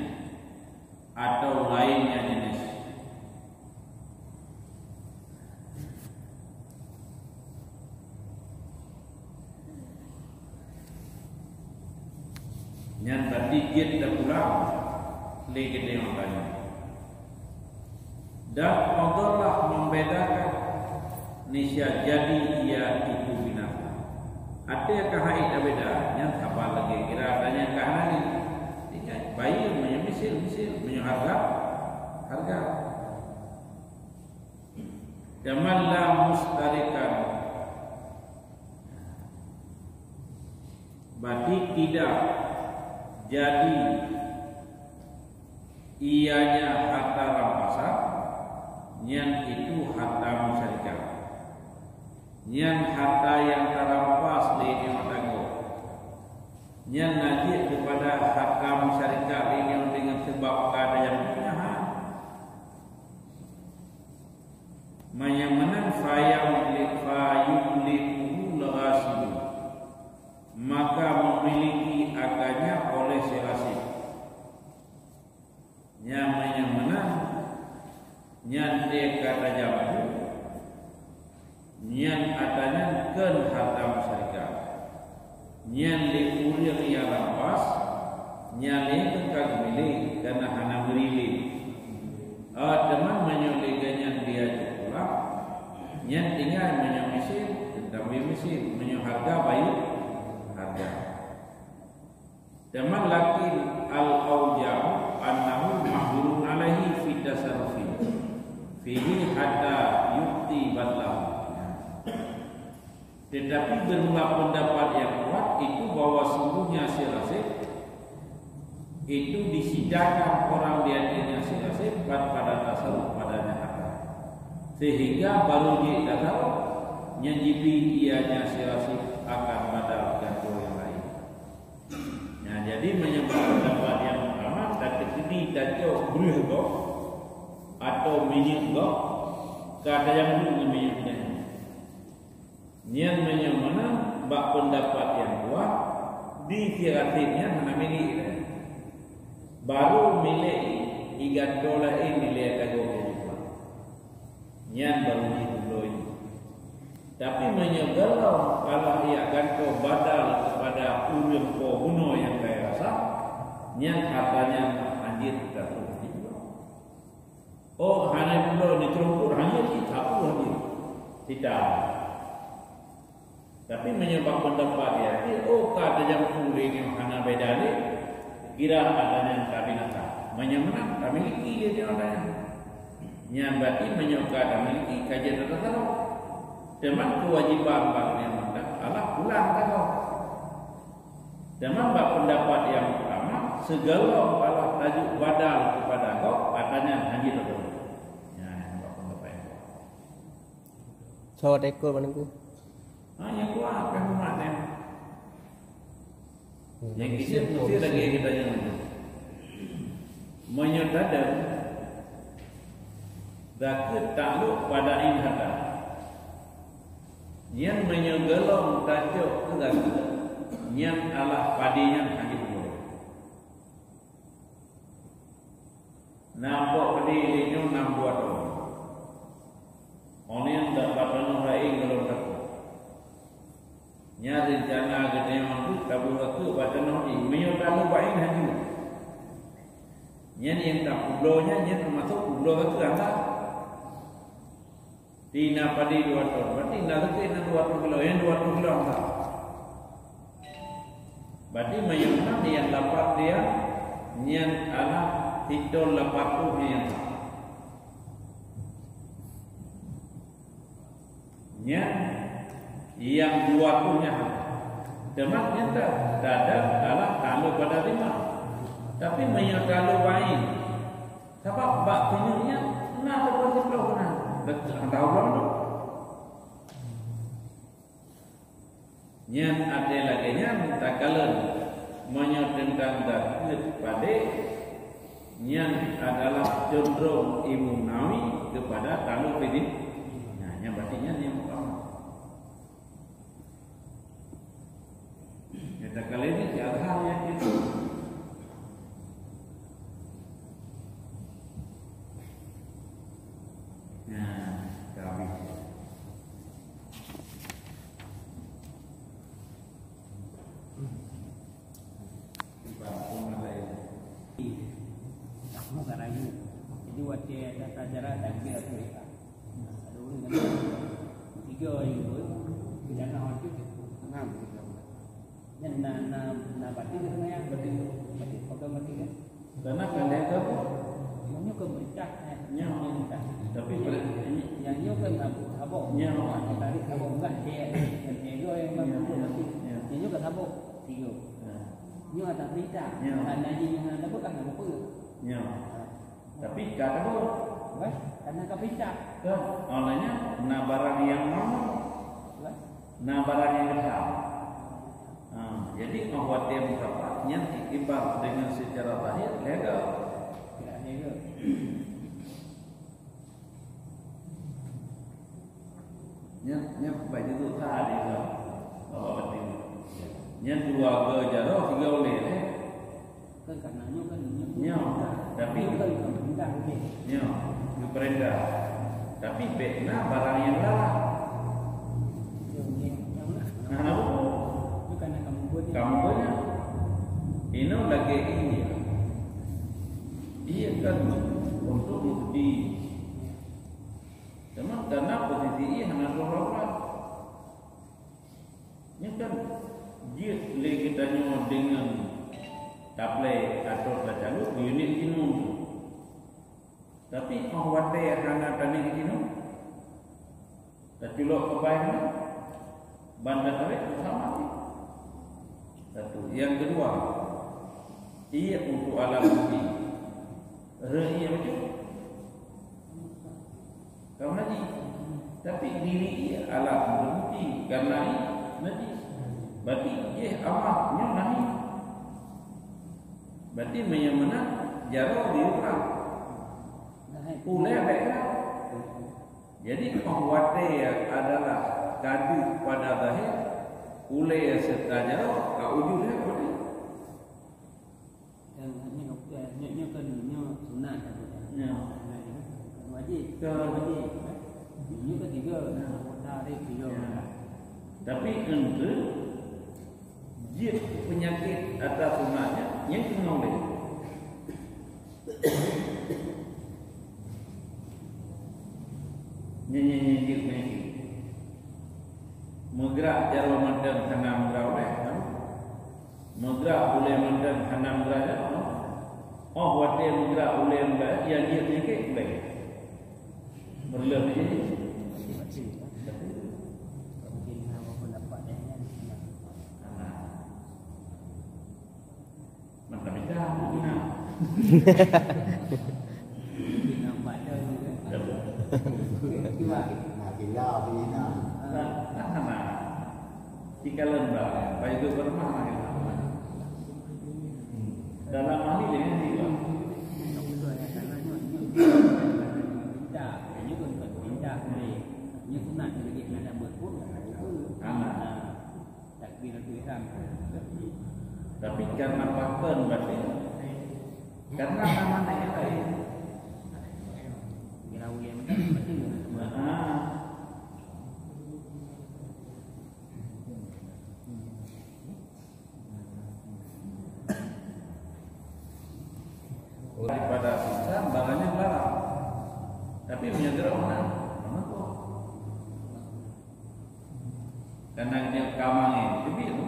atawa laén nyang jeuneuh. Nyan berarti jeuet teupulang lé geutanyoe tanyoe. Dan Allah membedakan nisya jadi ia itu binatang. Ada ka hai tabeda, nyan saban lagée kira tanya ka hana ni. Ingat, bayi meunyoe misil, misil, meunyoe harga, harga. Kaman la mustarikan, berarti tidak jadi ianya harta rampasan, nyan itu harta musyarikat. Nyan harta nyang tarampas lé nyoe tanggong. Nyan na jeuet keupada harta musyarikat lé nyoe deungon sabab ka ada nyang punya hak. Meunyoe meunan, fayamlik-, fayamlikuhul ghasibu, maka memiliki akannya oleh si ghasib. Nyan meunyoe meunan, nyan dia kata jambu, nyan ata nyan kheun harta musyarikat. Nyan lé ureuëng nyang rampas, nyan lé teuka geumilék, kana hana meuri lé. Ah, teuma meunyoe lé geuh nyan dia cok pulang, nyan tinggai meunyoe misil, teutabri misil, meunyoe harga bayeue harga. Teuma lakin al-auja'u annahu mahdurun alaihi fi tasarrufi fihi hatta yu'ti badlahu. Tetapi bermula pendapat yang kuat itu bahwa sungguhnya si ghasib itu disidakan orang di akhirnya si ghasib pada tasarruf padanya harta. Sehingga baru jeuet tasarruf nyan jibi ianya si ghasib akan badal gantoe nyang laén. Nah, jadi meunyoe bak pendapat nyang peurtama, tateukeudi tacok breueh gob atau minyeuk gob, ka tajambu ngon minyeuk nyan. Nyan meunyoe meunan, bak pendapat nyang dua, di si ghasib nyan hana milék lé. Baru milék i gantoe laén milék ata gob nyang jipeubuet. Nyan baru jipubloe. Tapi meunyoe gohlom Allah jak gantoe badal keupada ureuëng po bunoe nyang kaya rasa, nyan harta nyan hanjeuet teuka troh jipubloe. Oh, hana jipubloe, neuteurongkot hanjeuet, jitapue hanjeuet. Sita. Tapi meunyoe bak pendapat nyan, oh, ka tajampu lé nyoe hana beda lé, kira ata nyan ka binatang. Meunyoe meunan, tamiliki lé nyoe ata nyan. Nyan berarti meunyoe ka tamiliki, ka jeuet ata tanoh. Teuma keuwajéban bak nyoe mantong Allah pulang ka gob. Teuma bak pendapat nyang peurtama, sigohlom Allah tajok badal keupada gob, ata nyan hanjeuet ata tanoh. Nyan bak pendapat nyang dua. Soe teukot, Pak Teungku? Ha, nyang dua, apa yang umat nyan? Nyang keusiet meusti lagée geutanyoe nyoe. Meunyoe tadong, zakeuet taklok pada ain harta. Nyan meunyoe gohlom tacok keu zakeuet, nyan alah padé nyan hanjeuet jipubloe. Na bok padé lé nyoe nam dua thon. Óh lheueh nyan bak tanoh laén gohlom takot. Nyan reuncana geutanyoe nyoe tabôh zakeuet bak tanoh jih. Meunyoe taklok bak ain hanjeuet. Nyan nyang tapubloe nyan, nyan teumasok publoe zakeuet hana. Di na padé dua thon, berarti na zakeuet na dua thon kilo, nyang dua thon kilo hana. Berarti meunyoe na nyang lapan dia, nyan alah sithon lapan ploh nyang sah. Nyan nyang dua thon nyan. Teuma nyan ta-, tadong alah taklok pada lima. Tapi meunyoe taklok bak ain, sabab bak keuneuk nyan na teupeu siploh na. Beutôi hana ulôn tu. Nyan até lagée nyan takalon, meunyoe teuntang zakeuet padé, Nyan adalah condrong Imam Nawawi kepada takluk fil jins. Nah, nyan berarti nyan yang pertama. Nyata kali ini si Azhar yang itu. Nah, habis. Kamu kan rayu. Jadi watèe data jarak tak kira tu ya. Ada orang kan. Tiga yang tu. Jangan hati. Enam. Nyan na, na, na batin ke sebenarnya? Batin. Batin. Pegang batin kan? Karena kalian tu apa? Nyoe kan berita, eh. Nyoe. Berita. Tapi ber- Yang nyoe kan saboh. Nyoe. Tarik saboh enggak dia. Dan dia yang kan Nyoe. Berarti. Nyoe. Yang nyoe kan saboh. Tiga. Ya. Nyoe atas berita. Nyoe. Karena dia yang ada bukan apa-apa. Nyoe. Tapi ka teubeuet. Weh, karena ka picah. Kan, maknanya na barang nyang mamnu. Weh. Na barang nyang geutam. Ha, jadi, óh watèe meusapat, nyan iktibar dengan secara zahir, legal. Tidak legal. Nyan, nyan bak juduk that di dalam. Bapak Batin. Nyan dua go jaroe, tiga ulèe, eh. Kan karena nyoe kan, nyoe. Nyoe, tapi nyoe kan, kan, kan, kan. Nyoe, nyoe perintah. Tapi bèk na barang nyang larang. Nyoe, nyoe, nyoe, nyoe. Nah, nah, nyoe kan kamu buat. Kamu buat. Inoe lagèe iya. Iya kan untuk mukti. Cuma karena posisi ié hana troh lawan. Nyan kan jeuet lé geutanyoe deungon taplè atau tacalok di unit jinoe. Tapi óh watèe hana taneuk jinoe, taculok keubai nyan, ban tatarek sama jih. Satu. Yang kedua, ié untuk alat bukti. Rhöh ié bacut. Kamu najis. Tapi diri ié alat untuk bukti. Karena ié najis. Berarti jih amah nyoe najis. Berarti meunyoe meunan jaroe diulang. Ulèe bèk lah. Jadi, óh watèe adalah ka deuh pada zahir, ulèe serta jaroe ka ujud lé ulèe. Dan nyoe, nyoe, nyoe kan, nyoe sunat kan, ya? Ya. Sunat, ya. Bukan wajib. Betul. Bukan wajib, kan? Nyoe kan tiga, ya. Anggota ada tiga. Ya. Tapi untuk jeuet peunyakét atau sunat nyan, nyan keunoe lé. Nyan, nyan, nyan jeuet peunyakét. Meugrak jaroe mantong hana meugrak ulèe. Meugrak ulèe mantong hana meugrak jaroe. Óh watèe meugrak ulèe meugrak, nyang jeuet peunyakét ulèe. Meureuloh jih. Mantap beda, Bina. Bina pada juga. Nah, bila, Bina. Nah, nah, nah. Di kalon ba, ba itu bermah lagi. Dalam ahli dengan jiwa. Perintah, ini pun perintah boleh. Ini sunat lagi nak buat pun. Anak. Takbiratul ihram. Tapi karena pakon berarti karena nama yang lain. Kira ulama berarti. Ah. Daripada Islam barangnya larang. Tapi meunyoe geura mana? Mana tu? Karena dia kamang ni, dia biar tu.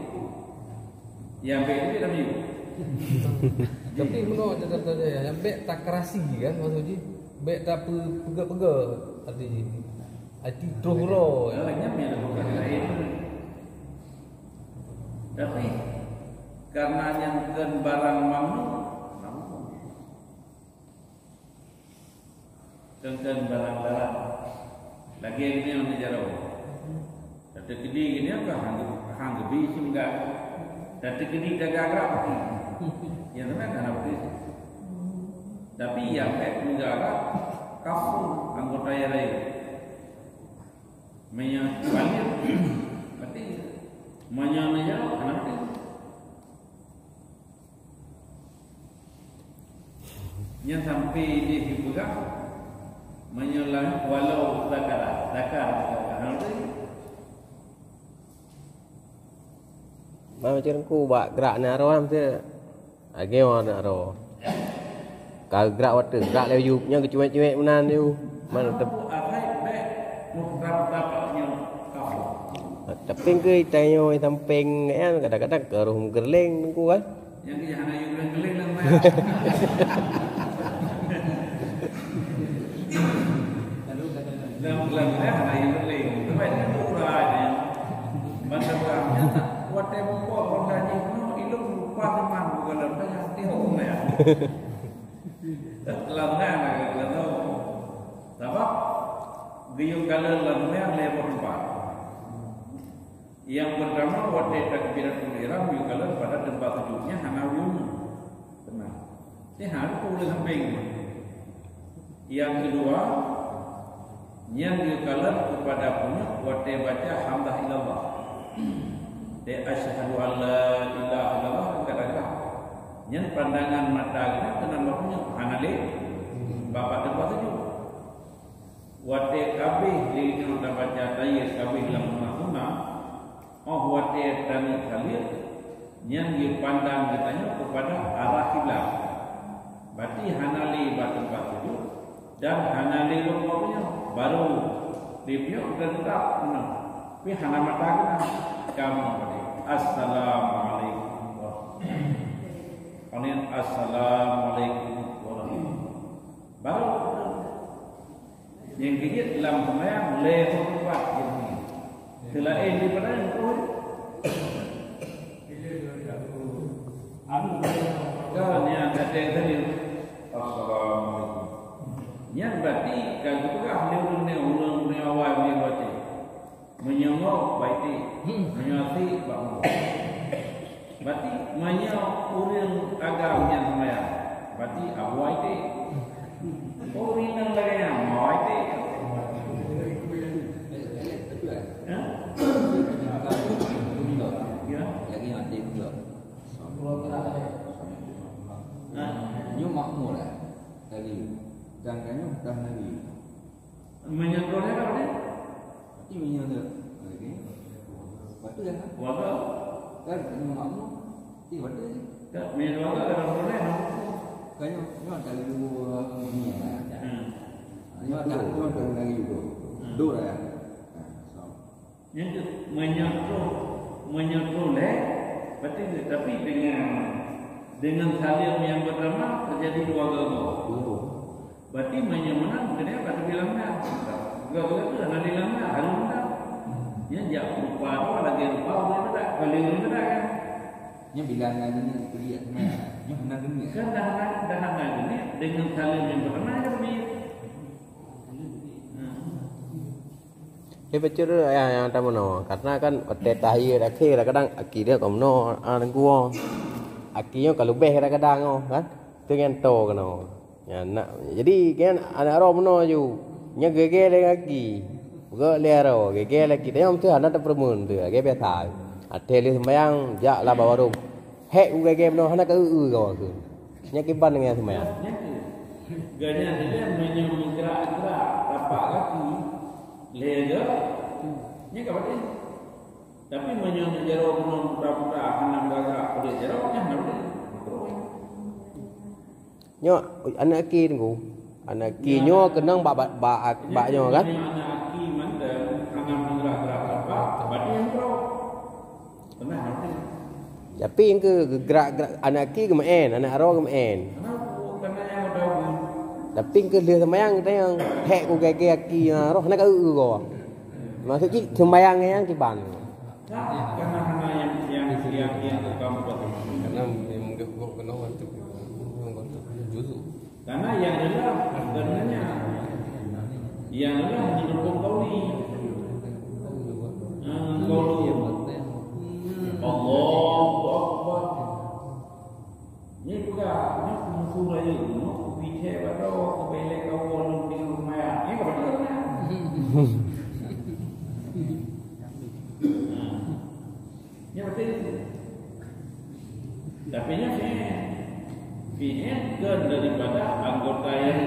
Yang baik dia dah biar. Tapi meunoe catatan saya, yang baik tak kerasi kan maksud jih. Baik tak pe-, peugah-peugah arti jih. Arti terus uroe. Kalau nyam yang bukan lain. Tapi karena nyang kheun barang mamnu, mamnu. Kheun-kheun barang larang. Lagèe nyoe neujaroe. Tateukeudi geuh nyoe ka hang geu-, hang geubi singgah. Tateukeudi tagak-grak pati. Nyang teuma hana pati. Tapi nyang bèk meugara kafé anggota nyang laén. Meunyoe balik, berarti meunyoe meujaweueb, hana meuteumé. Nyan sampai di sipeugah, meunyoe lam walau zakara, zakara, hana meuteumé. Macam ku bak gerak na roh am tu. Lagèe awak na roh. Ka gerak watèe, gerak lé yub, nyan geucuek-cuek meunan yub. Mana tep- Aku akhai bèk muhram dapat nyoe kafé. Tapi ke tanyoe sampéng nyan kadang-kadang ka roh meugeureuléng teungku kan. Nyang dia hana yub geureuléng lam maya. Lam, lam maya hana yub geureuléng. Sebab dia murah je. Mantap lah. Watèe buka honda jih keunoe, ilong lupa teman bukan lam maya. Tengok maya. Lam maya, lam maya. Sabab geuyue kalon lam maya lé boh teumpat. Nyang peurtama, watèe takbiratul ihram yue kalon pada teumpat sujud, nyan hana yue. Teuma, nyan hana ureueng sampéng. Nyang keudua, nyan yue kalon keupada punyueng watèe baca hamdah ilallah. Di asyhadu an la ilaha illallah kadang-kadang. Nyan pandangan mata geutanyoe keunan bak punyueng, hana lé bak teumpat sujud. Watèe ka abéh lé nyoe tabaca tahiya, ka abéh lam sunah-sunah, óh watèe taneuk saleuem, nyan geupandang geutanyoe keupada arah kiblat. Berarti hana lé bak teumpat sujud dan hana lé rukuk nyoe. Baru di piôh dan tetap nyoe. Tapi hana mata keunan. Kamoe tadi, "Assalamualaikum warahmatullahi wabarakatuh." Assalamualaikum warahmatullahi wabarakatuh. Baru Nyang keujeuet lam seumayang lé teumpat jih. Seulaén daripada nyan, oh. Ka nyan kata tadi. Assalamualaikum. Nyan berarti ka geupeugah lé ureueng nyoe, ureueng, ureueng awai nyoe berarti. Meunyoe ngok, bak iték. Meunyoe asèk, bak mulo. Berarti, meunyoe ureueng agam nyang seumayang, berarti Abu iték. Oh, ureueng inong lagèe nyan, mau iték. Hah? Ya. Hah? Nyoe makmum lah. Tadi, dan kayuh dah Nabi. Meunyoe troh lé apa dia? Berarti meunyoe tu. Okey. Lepas tu dah. Warga. Kan, meunyoe makmum. Eh, lepas tu. Tak, meunyoe warga dalam troh lé, nak hukum. Kan nyoe, nyoe antara dua ni lah. Hmm. Nyoe antara dua, antara lagi dua. Hmm. Dua lah. Ha, so. Nyan tu, meunyoe troh, meunyoe troh lé, berarti, tapi dengan, dengan saleuem nyang pertama terjadi dua gagoe. Dua. Berarti meunyoe meunan, keuneuk ka teubilang na. Geuh-geuh tu hana dilang na, hareuem na. Nyan jak rupa tu lagèe rupa ureueng teudak, ka lheueh ureueng teudak kan. Nyan bilangan nyan dikuliah teuma. Nyan hana geuniet. Kan dah hana, dah hana geuniet, deungon saleuem nyang pertama ka teubiet. Hmm. Tapi bacut tu, ya, nyang tameunoe. Karena kan watèe tahiyat akhé, kadang-kadang aki dia ka meunoe, ah, teungku. Aki nyoe ka leubeh kadang-kadang, oh, kan. Tu nyan toe keunoe. Nyan nak, jadi kan aneuk droe meunoe ju. Nyan geugèe lé aki. Gèt lé droe, geugèe lé aki. Tapi meusti hana tapeureumeun tu, geugèe biasa. Até lheueh seumayang, jak lam bak warong. Hék u geugèe meunoe, hana ka eu-eu kawa kheun. Nyan kiban ngon seumayang. Nyan tu. Gobnyan saja meunyoe meugerak-gerak tapak gaki, lhèe gèt, nyan ka batéh. Tapi meunyoe jaroe bunoe buta-buta hana meugerak-gerak, peudeuh jaroe nyan hana batéh. Makruh. Nyoe aneuk aki teungku. Aneuk aki nyoe keunong bak, bak, bak, bak nyoe kan? Nyoe aneuk aki mantong hana meugerak-gerak tapak, batéh makruh. Tapi nyang keu geugerak-gerak aneuk aki geumeu'en, aneuk droe geumeu'en. Tapi nyang keu lheueh seumayang geutanyoe hék u geugèe aki, ha, droe hana ka eu-eu goe. Maksud jih seumayang nyan kiban. Karena memang geuh keunoe waktu juzuk. Karena nyang reulah bukan nyan. Nyang reulah menyebut kauli. Ah, kauli. Allahu Akbar. Ni peugah. Musuh rayeuk bunoe, kubithe baroe, kubelek kawoe lôn tinggai seumayang. Nyan ka bacut seumayang. Nyan bacut. Tapi nyan fi'il. Fi'il kan daripada anggota yang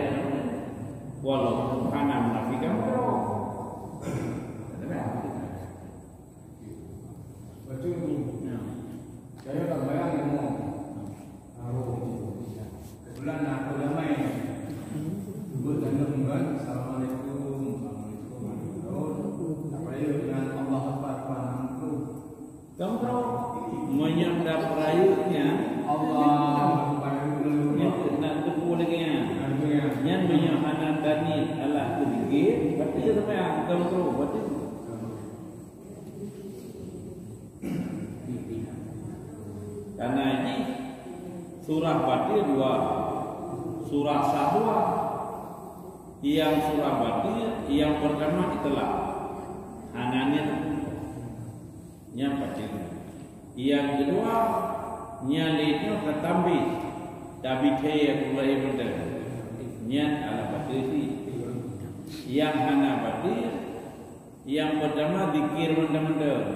walaupun hana menafikan makruh. Bacut ni. Ya. Saya tak bayang ilmu. Taruh di situ. Kebetulan nak aku damai. Duduk dalam kan. Assalamualaikum. Assalamualaikum. Apa ya dengan Allah Akbar, Akbar, enam puluh. Kamu tahu, meunyoe dap rayeuk nyan, Allah Akbar, enam puluh. Nyan nak teupeue lagèe nyan. Nyan meunyoe hana taniet alah keudikir, berarti dia sampai ah, kamu tahu, berarti Karena jih surah batil dua, surah sah dua. Nyang surah batil, nyang pertama itlaq. Hana niat. Nyan batil. Nyang kedua, nyan lé nyoe tatambah. Tabithe mulai mantong. Nyan alah batil sih. Nyang hana batil, Nyang pertama zikir mantong-mantong,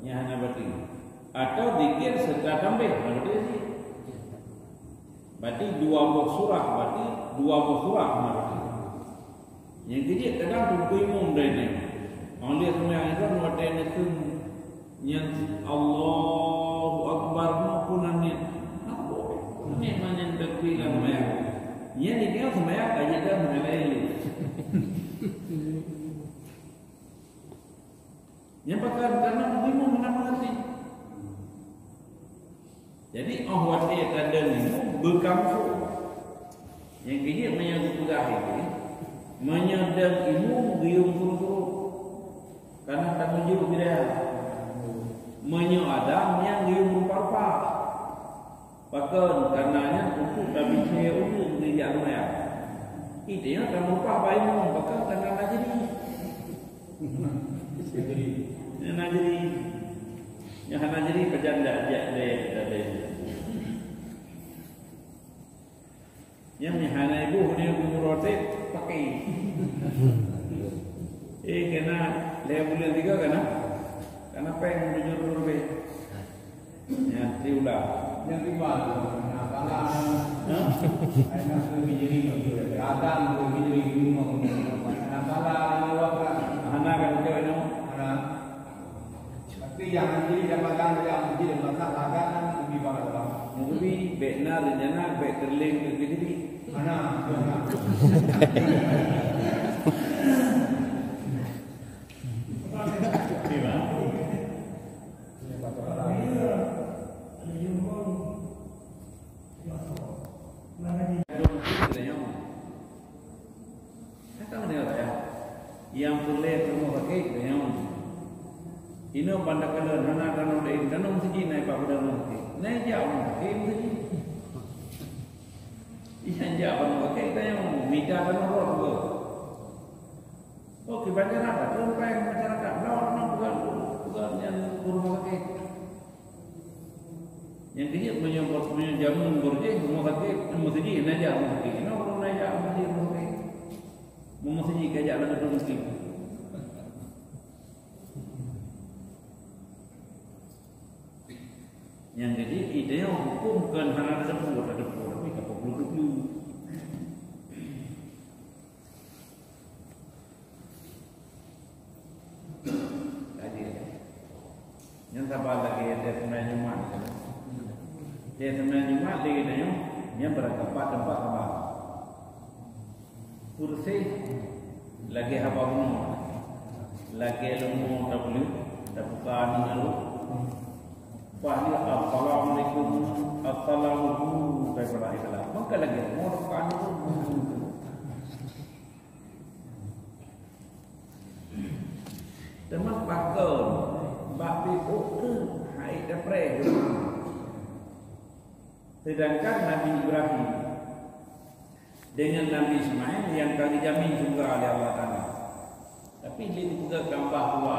nyan hana batil. Atau zikir serta tambah, hana batil cit. Berarti dua boh surah, berarti dua boh surah hana batil. Nyang keujeuet kadang teungku imum dai nyan. Awak lheueh seumayang Isya watèe neukheun nyan Allahu Akbar maupun nyan. Apa? Nyan nyan takbir lam seumayang. Nyan di tengah seumayang ka jeuet dah seumayang laén. Nyan pakon karena imum hana meungerti. Jadi, óh watèe tadong imum beukampung. Nyang keujeuet meunyoe geupeugah itu, meunyoe dong imum geuyue suruh-suruh. Karena tameujeuet bidaya. Meunyoe ada nyang geuyue rupa-rupa. Pakon, karena nyan untuk tabishe ureueng geujak seumayang. Itu nyan tameupah bak imum, pakon karena hana jadi. Hana jadi. Nyan hana jadi, pajan dak jak deh, dak deh. Nyan meuhana iboh ni geumeurotét pakai. Eh, kena lhèe buleuen tiga kena. Kena péng tujoh reutôh leubeh. Nyan, diulang. Nyan lima tu. Nah, salah. Hah? Ai, nak tu bijili tu. Kadang tu bijili lima. Nah, salah, lima waktu. Hana kan jawab ni? Hana. Tapi nyang hana jih dapat lagak, nyang jih dapat lagak, kan lebih parah. Lebih, bèk na rencana, bèk terleng, bèk jadi. Mana? Hana meunyoe raya. Nyang peureulèe rumoh sakét, nyang inoe ban takalon hana tanoh laén, tanoh meuseujid na ipak budak rumoh sakét. Na ijak rumoh sakét meuseujid. Nyang jak rumoh sakét, tanyong mita tanoh rot ke. Oh, kiban cara ka teurimpai masyarakat. Lawan nang peugah, peugah nyan rumoh sakét. Nyang keujeuet meunyoe, meunyoe jameun beurjih, rumoh sakét, meuseujid na jak rumoh sakét. Inoe ureueng na jak meuseujid rumoh sakét. Meuseujid ka jak lagèe tu meuseujid. Nyang jadi, idéh huköm kon hana tateupeue, tateupeue, tapi ka peue-peue. Lagi, ya. Nyang saban lagèe idéh seumayang Jumat, kan? Idéh seumayang Jumat lagèe nyoe, nyan barangkapat teumpat saban. Kursi lagèe haba bunoe, lagèe leumo tapeuleueh, tabuka aneuk naleueng. Bah lheueh assalamualaikum, assalamualaikum, kai pula ibadah. Maka lagèe leumo tabuka aneuk naleueng. Teuma pakon bak pih ôk keuh hai tapreh doa. Sedangkan Nabi Ibrahim dengan Nabi Ismail nyang ka geujamin syeuruga lé Allah Taala. Tapi lé geupeugah keu babah dua,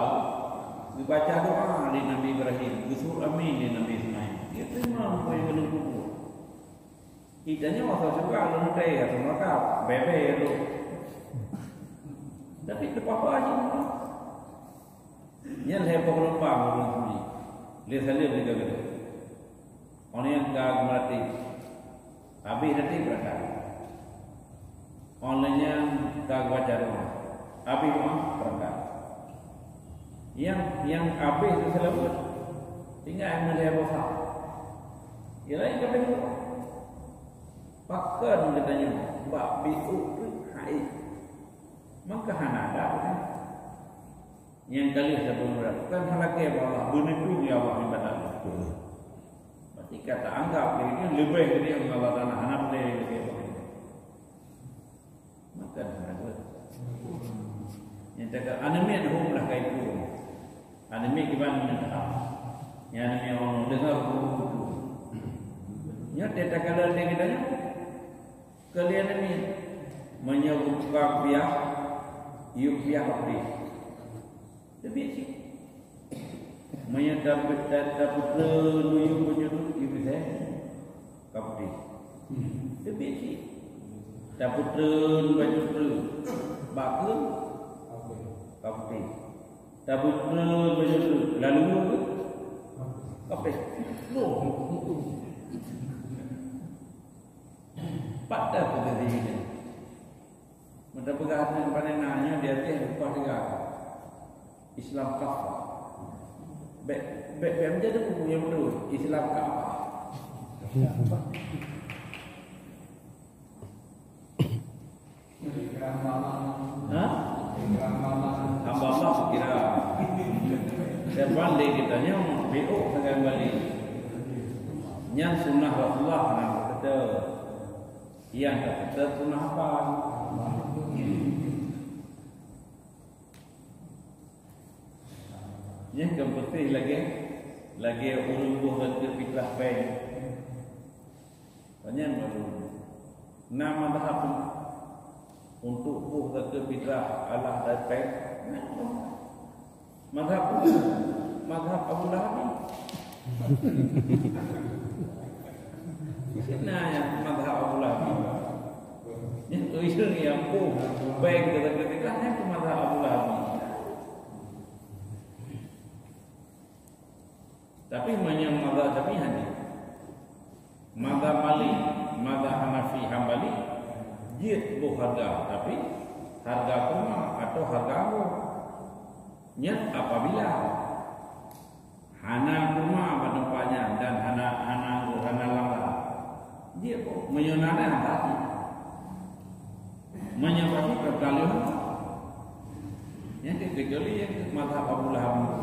geubaca doa lé Nabi Ibrahim, geuseuôt amin lé Nabi Ismail. Geuteuma peue nyang geuneuk peubuet. Kita nyoe masuk syurga, lôn teuka, masuk neraka, bebe ya tu. Tapi leupah-pah jih. Nyan lhèe boh geulumbang ureueng sudi. Lhèe saleuem lé ka geudong. Awak nyan ka geumeuratéb. Habéh ratéb beurangkat. Awak nyan ka geubaca doa. Habéh doa beurangkat. Nyang, nyang habéh teuseulamat, tinggai meulhèe boh sa. Nyang laén ka abéh doa. Pakon geutanyoe bak biôk pih hai. Maka hana ada pih. Nyang ka lheueh saboh uroe, kan hana lakèe bak Allah, beuneutong ya Allah ibadat. Berarti ka taanggap diri nyan leubeh geude ngon Allah Taala, hana peureulèe lakèe bak Allah. Maka hana geuh. Nyang taga aneuk miet hom lah ka iku. Aneuk miet kiban meunyoe ha. Nyang aneuk miet orang deungoe guru-guru. Nyoe teuka lé kita nyoe. Kalian ni, meunyoe geupeugah piah, yue piah ka peudeh. Teubiet cit. Meunyoe tape-, ta-, tapeutreun yue baju tu, yue piseh ka peudeh. Teubiet cit. Tapeutreun baju tu, bak keuh ka peudeh. Tapeutreun baju tu, lalu ka peudeh. Loh. Pat tapeugah diri nyan. Meuta peugah hana panena nyoe di ateueh upah tiga. Islam kafah. Bèk, bèk, bèk menjadi buku nyang beutôi. Islam kafah. Ha? Hamba Allah kira. Depan deh kita nyoe, biôk sagai balik. Nyan sunnah Rasulullah, nah, betul. Nyang ka peugah sunnah hafal. Nyang ka peugah lagèe, lagèe ureueng boh zakeuet fitrah péng. Tanyong baru. Na mazhab untuk boh zakeuet fitrah alah dan péng? Na. Mazhab, mazhab Abu Lahab ni. Sina ya mazhab Abu Lahab ni. Nyan tu isu ni yang pun baik kita katakan, nyan tu mazhab Abu Lahab ni. Tapi meunyoe mazhab Syafi'i hana. Mazhab Malik, mazhab Hanafi, Hambali, jeuet boh harga, tapi harga kurma atau harga anggô. Nyan apabila hana kurma bak teumpat nyan dan hana, hana anggô, hana lam-lam, jeuet boh. Meunyoe na, na, hana. Meunyoe pasti teuka lheueh. Nyan kecuali nyang mazhab Abu Lahab.